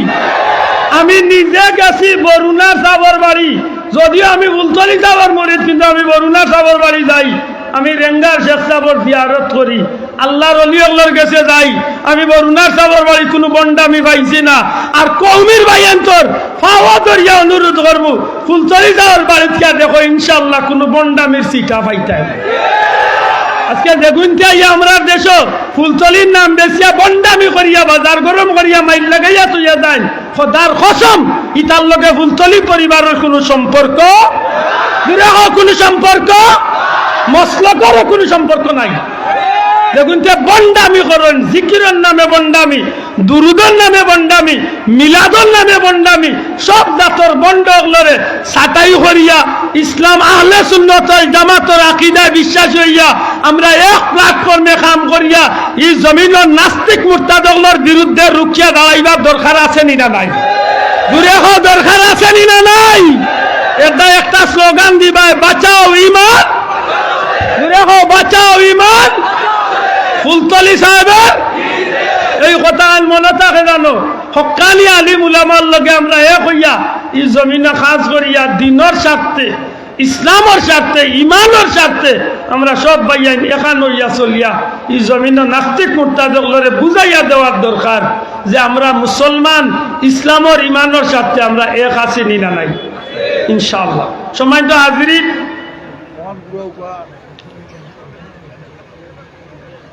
আমি নিজে গেছি বরুণার সাবর বাড়ি, যদিও আমি ফুলতলি সাবর মুরিদ, কিন্তু আমি বরুণার সাবর বাড়ি যাই, আমি রেঙ্গার শেখ সাবর জিয়ারত করি, আল্লাহর অলি অকলর গেছে যাই। আমি বরুণার সাবর বাড়ি কুনু ভন্ডামি পাইছি না। আর কওমির ভাইয়াইন্তর পাও ধরিয়া অনুরোধ করমু, ফুলতলি সাবর বাড়িত গিয়া দেখো, ইনশাআল্লাহ কুনু ভন্ডামির ছিটা পাইতায় না। আজকে যেগুইন্তে আইয়া আমরার দেশো ফুলতলির নাম বেচিয়া ভন্ডামি করিয়া, বাজার গরম করিয়া, মাইল লাগাইয়া থইয়া যাইন, খোদার কসম, ইতার লগে ফুলতলি পরিবারর কুনু সম্পর্ক, জুরে কও, কুনু সম্পর্ক, মসলকরও কুনু সম্পর্ক নাই। যেগুইন্তে ভন্ডামি করইন, জিকিরর নামে ভন্ডামি, দুরুদর নামে ভন্ডামি, মিলাদর নামে ভন্ডামি, সব জাতর ভন্ড অকলরে ছাটাই করিয়া ইসলাম আহলে সুন্নত ওয়াল জামাতর আকিদায় বিশ্বাসী অইয়া আমরা এক প্ল্যাটফর্মে কাম করিয়া ই জমিনর নাস্তিক মুরতাদ অকলর বিরুদ্ধে রুখিয়া দাঁড়াইবার দরকার আছে নি না নাই? জুরে কও, দরকার আছে নি না নাই? এটা একটা স্লোগান দিবায়, "বাঁচাও ইমান।" জোরে কও, "বাঁচাও ইমান।" ফুলতলি সাহেবের এই কথা আন মনো থাকে জানো, হক্কানি আলিম উলামার লগে আমরা এক অইয়া ই জমিনো কাজ করিয়া দিনর স্বার্থে, ইসলামর স্বার্থে, ইমানর স্বার্থে আমরা সব ভাইয়াইন একখান অইয়া চলিয়া ই জমিনো নাস্তিক মুরতাদ অকলরে বুঝাইয়া দেওয়ার দরকার যে আমরা মুসলমান, ইসলামর ইমানর স্বার্থে আমরা এক আছি নি না নাই? ইনশাআল্লাহ। সম্মানিত হাজিরিন,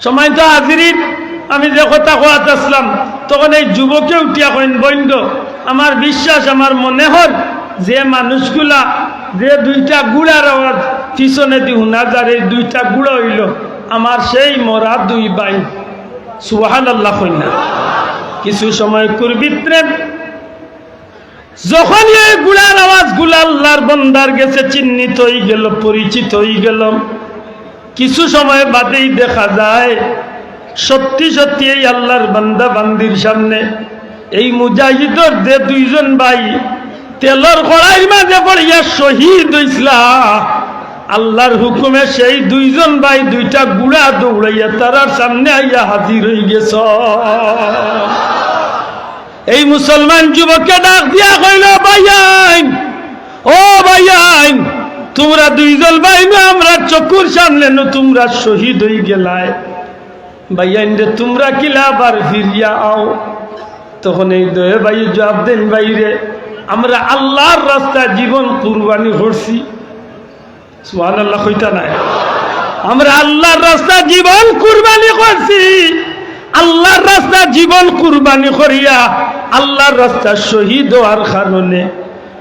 সম্মানিত হাজিরিন, আমি যে কথা কওয়াত আসলাম, তখন এই যুবকে উঠিয়া কইন, "বইন্দ, আমার বিশ্বাস, আমার মনে হয় যে মানুষগুলা, যে দুইটা ঘোড়ার আওয়াজ পিছনেদি হুনা যার, এই দুইটা ঘোড়া অইল আমার সেই মরা দুই ভাই।" সুবহানাল্লাহ কইন না। কিছু সময় কুর ভিতরে যখন এই ঘোড়ার আওয়াজগুলা আল্লাহর বান্দার গেছে চিহ্নিত অইগেল, পরিচিত অইগেল, কিছু সময় বাদেই দেখা যায় সত্যি সত্যি এই আল্লাহর বান্দা বান্দির সামনে এই মুজাহিদর যে দুইজন ভাই তেলর কড়াইর মাঝে পড়িয়া শহীদ অইছলা, আল্লাহর হুকুমে সেই দুইজন ভাই দুইটা ঘোড়া দৌড়াইয়া তারার সামনে আইয়া হাজির অইগেছে। এই মুসলমান যুবকে ডাক দিয়া কইল, "ভাইয়াইন, ও ভাইয়াইন, তুমরা দুইজন ভাই নু আমরার চকুর সামনে নু তুমরা শহীদ অইগেলায়। ভাইয়াইন রে, তুমরা কিলা আবার ফিরিয়া আও?" তখন এই দুইও ভাই জবাব দেইন, "ভাই রে, আমরা আল্লাহর রাস্তায় জীবন কুরবানি করছি।" সুবহানাল্লাহ কইতা নায়? আমরা আল্লাহর রাস্তায় জীবন কুরবানি করছি। আল্লাহর রাস্তায় জীবন কুরবানি করিয়া আল্লাহর রাস্তায় শহীদ অওয়ার কারণে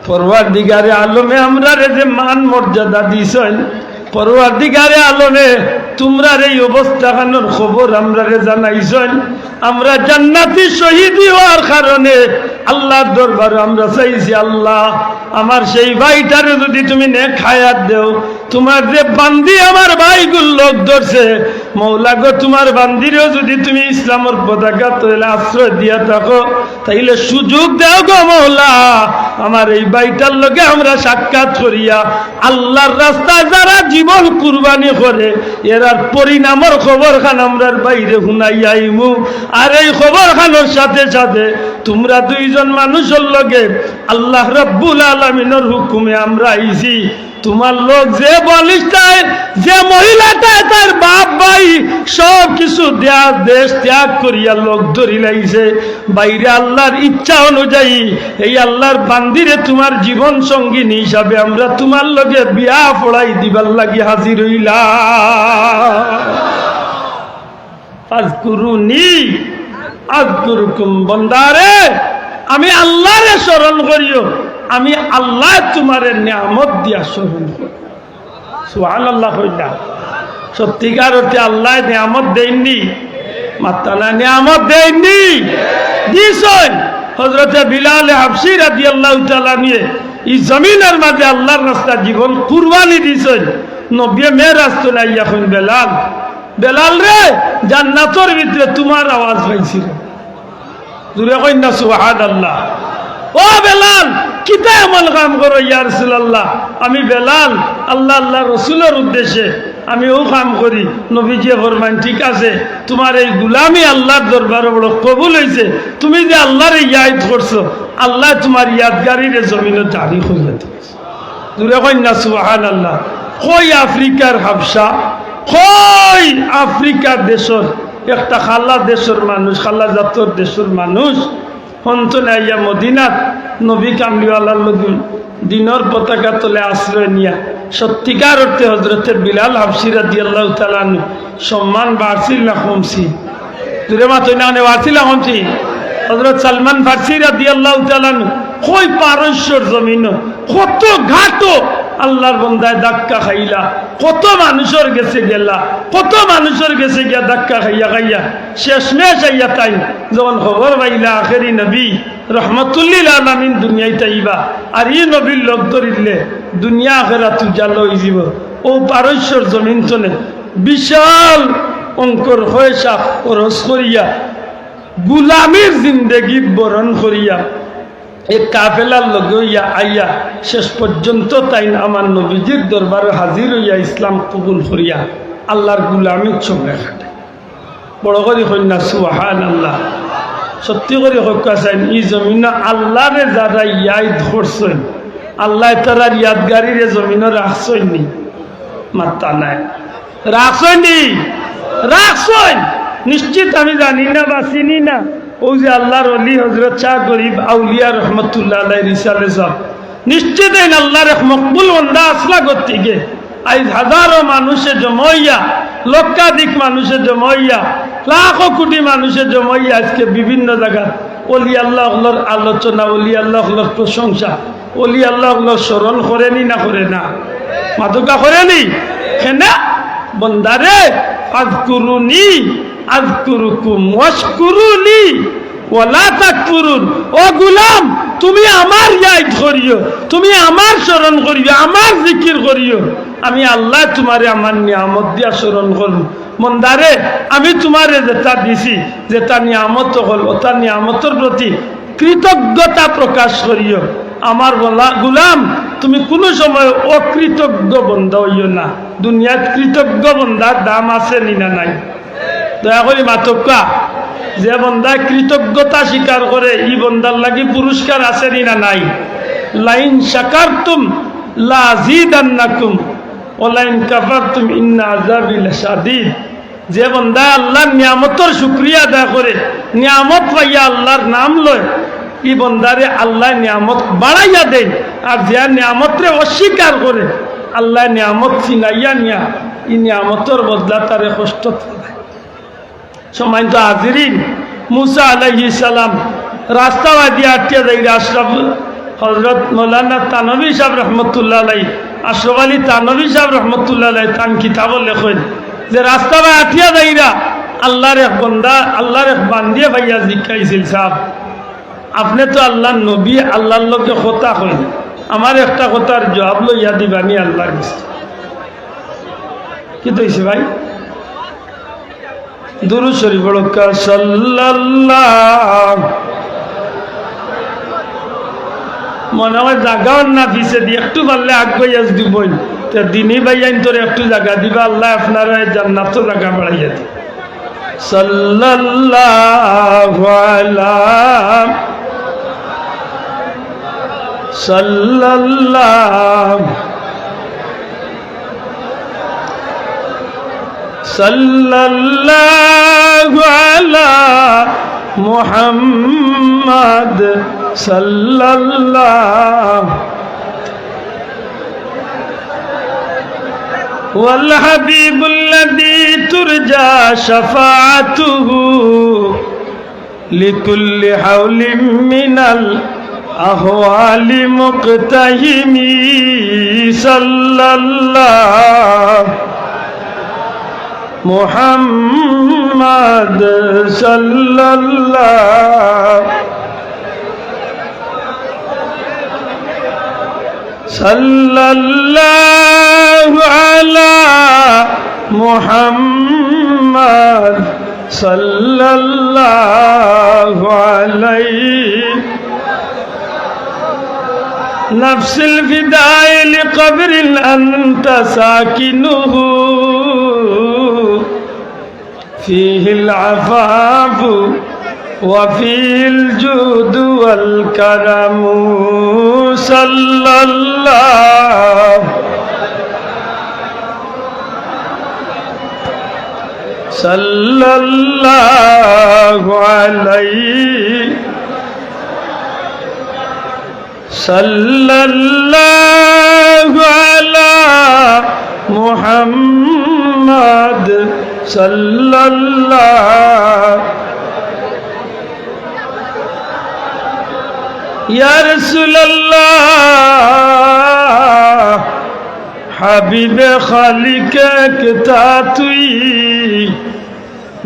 পরওয়ারদিগারে আলমে আমরারে যে মান মর্যাদা দিছইন, পরওয়ারদিগারে আলমে তুমরার এই অবস্থাখানর খবর আমরারে জানাইছইন। আমরা জান্নাতি শহীদ অওয়ার কারণে আল্লাহর দরবারো আমরা চাইছি, "আল্লাহ, আমার সেই ভাইটারে যদি তুমি নেক হায়াত দেও, তুমার যে বান্দি আমার ভাইগুর লগ ধরছে, মওলা গো, তুমার বান্দিরেও যদি তুমি ইসলামর পতাকা তলে আশ্রয় দিয়া থাকো, তাইলে সুযোগ দেও গো মওলা, আমার এই ভাইটার লগে আমরা সাক্ষাৎ করিয়া আল্লাহর রাস্তায় যারা জীবন কুরবানি করে, এরার পরিণামর খবরখান আমরার ভাইরে হুনাইয়া আইমু।" আর এই খবরখানর সাথে সাথে তুমরা দুইজন মানুষর লগে আল্লাহ রাব্বুল আলামিনর হুকুমে আমরা আইছি। তুমার লগ যে বালিশটায়, যে মহিলাটায় তার বাপ ভাই সব কিছু দেয়া দেশ ত্যাগ করিয়া লগ ধরিলাইছে, ভাইরে আল্লাহর ইচ্ছা অনুযায়ী এই আল্লাহর বান্দিরে তুমার জীবন সঙ্গিনী হিসাবে আমরা তুমার লগে বিয়া পড়াই দিবার লাগি হাজির অইলাম। "ফাজকুরুনি আযকুরকুম", বন্দারে, আমি আল্লাহরে স্মরণ করিও, আমি আল্লাহ তুমারে নিয়ামত দিয়া স্মরণ করি। সুবহানাল্লাহ কইলা। সত্যিকার অর্থে আল্লাহ নিয়ামত দেইননি? মাত্তা না, নিয়ামত দেইননি? দিছইন। হযরতে বিলাল হাবশী রাদিয়াল্লাহু তাআলা আনহু ই জমিনর মাঝে আল্লাহর রাস্তায় জীবন কুরবানি দিছইন। নবীয়ে মেরাজ তনে আইয়া কইন, "বেলাল, বেলাল রে, জান্নাতর ভিতরে তুমার আওয়াজ পাইছি রে।" জোরে কইন না সুবহানাল্লাহ। "ও বেলাল, কিতা এমন কাম করো ইয়া রাসূলুল্লাহ?" "আমি বেলাল, আল্লাহ, আল্লাহ রসুলর উদ্দেশ্যে আমি অউ কাম করি।" নবীজিয়ে ফরমাইন, "ঠিক আছে, তুমার এই গুলামি আল্লাহর দরবারো বড় কবুল অইছে। তুমি যে আল্লাহরে ইয়াদ করছো, আল্লায় তুমার ইয়াদগারিরে জমিনো জারি করিয়া দিছে।" জোরে কইন না সুবহানাল্লাহ। কই আফ্রিকার হাবশা, কই আফ্রিকার দেশর একটা কালা দেশর মানুষ, কালা জাতর দেশর মানুষ, হন্তনে আইয়া মদিনাত নবী কামলিওয়ালার লগে দিনর পতাকা তলে আশ্রয় নিয়া সত্যিকার অর্থে হযরতে বিলাল হাবশী রাদিয়াল্লাহু তাআলা আনহু সম্মান বাড়ছিল না কমছিল? জোরে মাতইন না, মানে বাড়ছিল না কমছিল? হযরত সালমান ফার্সি রাদিয়াল্লাহু তাআলা আনহু কই পারস্যর জমিনো কত ঘাটো আল্লাহর বন্দায় ধাক্কা খাইলা, কত মানুষর গেছে গেলা, কত মানুষর গেছে গিয়া ধাক্কা খাইয়া খাইয়া শেষমেশ আইয়া তাইন যখন খবর পাইলা আখেরি নবী রহমাতুল্লিল আলামিন দুনিয়াত আইবা, আর ই নবীর লগ ধরিলে দুনিয়া আখেরাত উজালা অইযিবো। অউ পারস্যর জমিন তনে বিশাল অঙ্কর পয়সা খরচ করিয়া গুলামির জিন্দেগি বরণ করিয়া এক কাফেলার লগে অইয়া আইয়া শেষ পর্যন্ত তাইন আমার নবীজির দরবারো হাজির অইয়া ইসলাম কবুল করিয়া আল্লার গুলামির সময় কাটায়। বড় করি কইন না সুবহানাল্লাহ। সত্যি করি কউক্কা চাইন, ই জমিনো আল্লারে যারা ইয়াদ করছইন, আল্লায় তারার ইয়াদগারিরে জমিনো রাখছইন নি? মাত্তা নাই। রাখছইন নি? রাখছইন। নিশ্চিত আমি জানি না বা চিনি না। অউ যে আল্লার অলি হজরত শাহ গরিব আউলিয়া রহমতুল্লাহ আলাইহির ইসালে সাব, নিশ্চিত এইন আল্লার এক মকবুল বন্দা আছলা গতিকে আইজ হাজারো মানুষে জমা অইয়া, লক্ষাধিক মানুষে জমা অইয়া, লাখো কোটি মানুষে জমা অইয়া আইজকে বিভিন্ন জাগাত অলি আল্লা অকলর আলোচনা, অলি আল্লা অকলর প্রশংসা, অলি আল্লা অকলর স্মরণ করে নি না করে না? মাতউক্কা করে নি? কেনে? বন্দারে, আযকুরুনি আযকুরুকুম ওয়াশকুরুলি ওয়ালা তাকফুরুন। ও গুলাম, তুমি আমার ইয়াদ করিও, তুমি আমার স্মরণ করিও, আমার জিকির করিও। আমি আল্লায় তুমারে আমার নিয়ামত দিয়া স্মরণ করমু। বন্দারে, আমি তুমারে যেটা দিছি, যেটা নিয়ামত অকল, ওটা নিয়ামতর প্রতি কৃতজ্ঞতা প্রকাশ করিও। আমার বলা-, গুলাম, তুমি কুনু সময় অকৃতজ্ঞ বন্দা অইও না। দুনিয়াত কৃতজ্ঞ বন্দার দাম আছে নি না নাই? দয়া করি মাতউক্কা। যে বন্দায় কৃতজ্ঞতা স্বীকার করে, ই বন্দার লাগি পুরস্কার আছে নি না নাই? লাইন শাকারতুম লাযিদান্নাকুম ওয়া লাইন কাফারতুম ইন্না আযাবি লাশাদীদ। যে বন্দায় আল্লার নিয়ামতর শুকরিয়া আদায় করে, নিয়ামত পাইয়া আল্লার নাম লয়, ই বন্দারে আল্লায় নিয়ামত বাড়াইয়া দেইন। আর যে নিয়ামতরে অস্বীকার করে, আল্লায় নিয়ামত ছিনাইয়া নিয়া ই নিয়ামতর বদলা তারে কষ্ট দেয়। সম্মানিত হাজিরিন, মুসা আলাইহিস সালাম রাস্তাবাদি আটিয়া যাইরা আশরাফ, হযরত মাওলানা থানভী সাব রহমতুল্লাহ আলাইহি, আশরাফ আলী থানভী সাব রহমতুল্লাহ আলাইহি তান কিতাবো লেখইন যে রাস্তাবায় আটিয়া যাইরা আল্লার এক বন্দা, আল্লার এক বান্দিয়ে পাইয়া জিকাইছিল, "সাব, আপনে তো আল্লার নবী, আল্লার লগে কথা কইন, আমার একটা কথার জুয়াব লইয়া দিবানি আল্লার গেছে।" কিতা অইছে ভাই? দুরূদ শরীফ পড়উক্কা, সাল্লাল্লাহ। মনে অয় জাগা অর না পিছেদি, একটু পারলে আগুয়াইয়া দিবইন। তে দিনী ভাইয়াইন্তরে একটু জাগা দিবা, আল্লায় আপনারারে জান্নাতো জাগা বাড়াইয়া দিবা। সাল্লাল্লাহু আলা, সাল্লাল্লাহু সাল্লাল্লাহু আলা মুহাম্মাদ সাল্লাল্লাহু ওয়াল হাবিবুল্লাযী তুরজা শাফাআতুহু লিকুল্লি হাওলিম মিনাল আহওয়ালি মুকতাহিমি সাল্লাল্লাহু মুহাম্মাদ সাল্লাল্লাহু সাল্লাল্লাহু আলা মুহাম্মাদ সাল্লাল্লাহু আলাইহি। নাফসিল ফিদাই লিকবরিন আনতা সাকিনুহু। فيه العفاف وفيه الجود والكرم. صلى الله، صلى الله عليه. صلى الله على محمد، صلى الله. يا رسول الله، হাবিবে খালিক একটা তুই,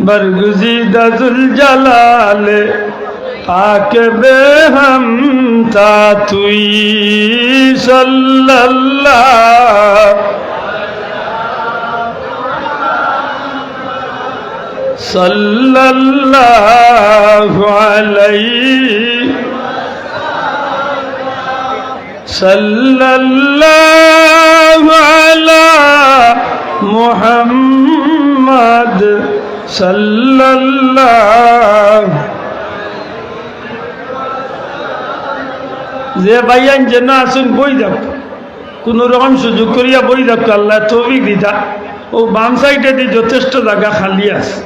বরগুজিদা জুলজালালে পাক বেহমতা তুই। সাল্লাল্লাহু সাল্লাল্লাহু আলাইহি। সাল্লাল্লাহু আলা মুহাম্মদ সাল্লাল্লাহু। যে ভাইয়াইন যেন আছইন, বই যাউক্কা, কুনু রকম সুযোগ করিয়া বই যাউক্কা, আল্লায় তৌফিক দিতা। অউ বাম সাইডেদি যথেষ্ট জাগা খালি আছে,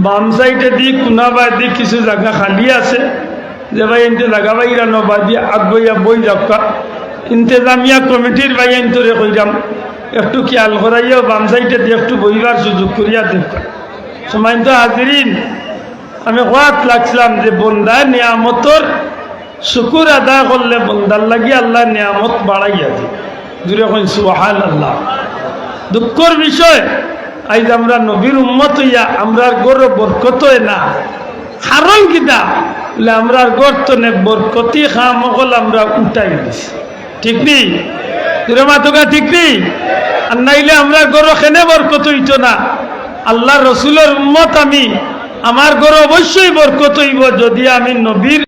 বাম সাইডেদি কুনা বায়দি কিছু জাগা খালি আছে, যে ভাইয়াইন্তে জাগা পাইরা না বায়দি আগুয়াইয়া বই যাউক্কা। ইন্তেজামিয়া কমিটির ভাইয়াইন্তরে কইরাম, একটু খিয়াল করাইয়া বাম সাইডেদি একটু বইবার সুযোগ করিয়া দেউক্কা। সম্মানিত হাজিরিন, আমি কওয়াত লাগছিলাম যে বন্দায় নিয়ামতর শুকুর আদায় করলে বন্দার লাগি আল্লায় নিয়ামত বাড়াইয়া দেইন। জুরে কইন সুবহানাল্লাহ। দুঃখর বিষয়, আইজ আমরা নবীর উম্মত অইয়া আমরার ঘরো বরকত অয় না। কারণ কিতা? বলে, আমরার ঘর তনে বরকতি কাম অকল আমরা উঠাই দিছি। ঠিক নি? জুরে মাতউক্কা, ঠিক নি? আর নাইলে আমরার ঘরো কেনে বরকত অইতো না? আল্লার রসুলর উম্মত আমি, আমার ঘরো অবশ্যই বরকত অইবো যদি আমি নবীর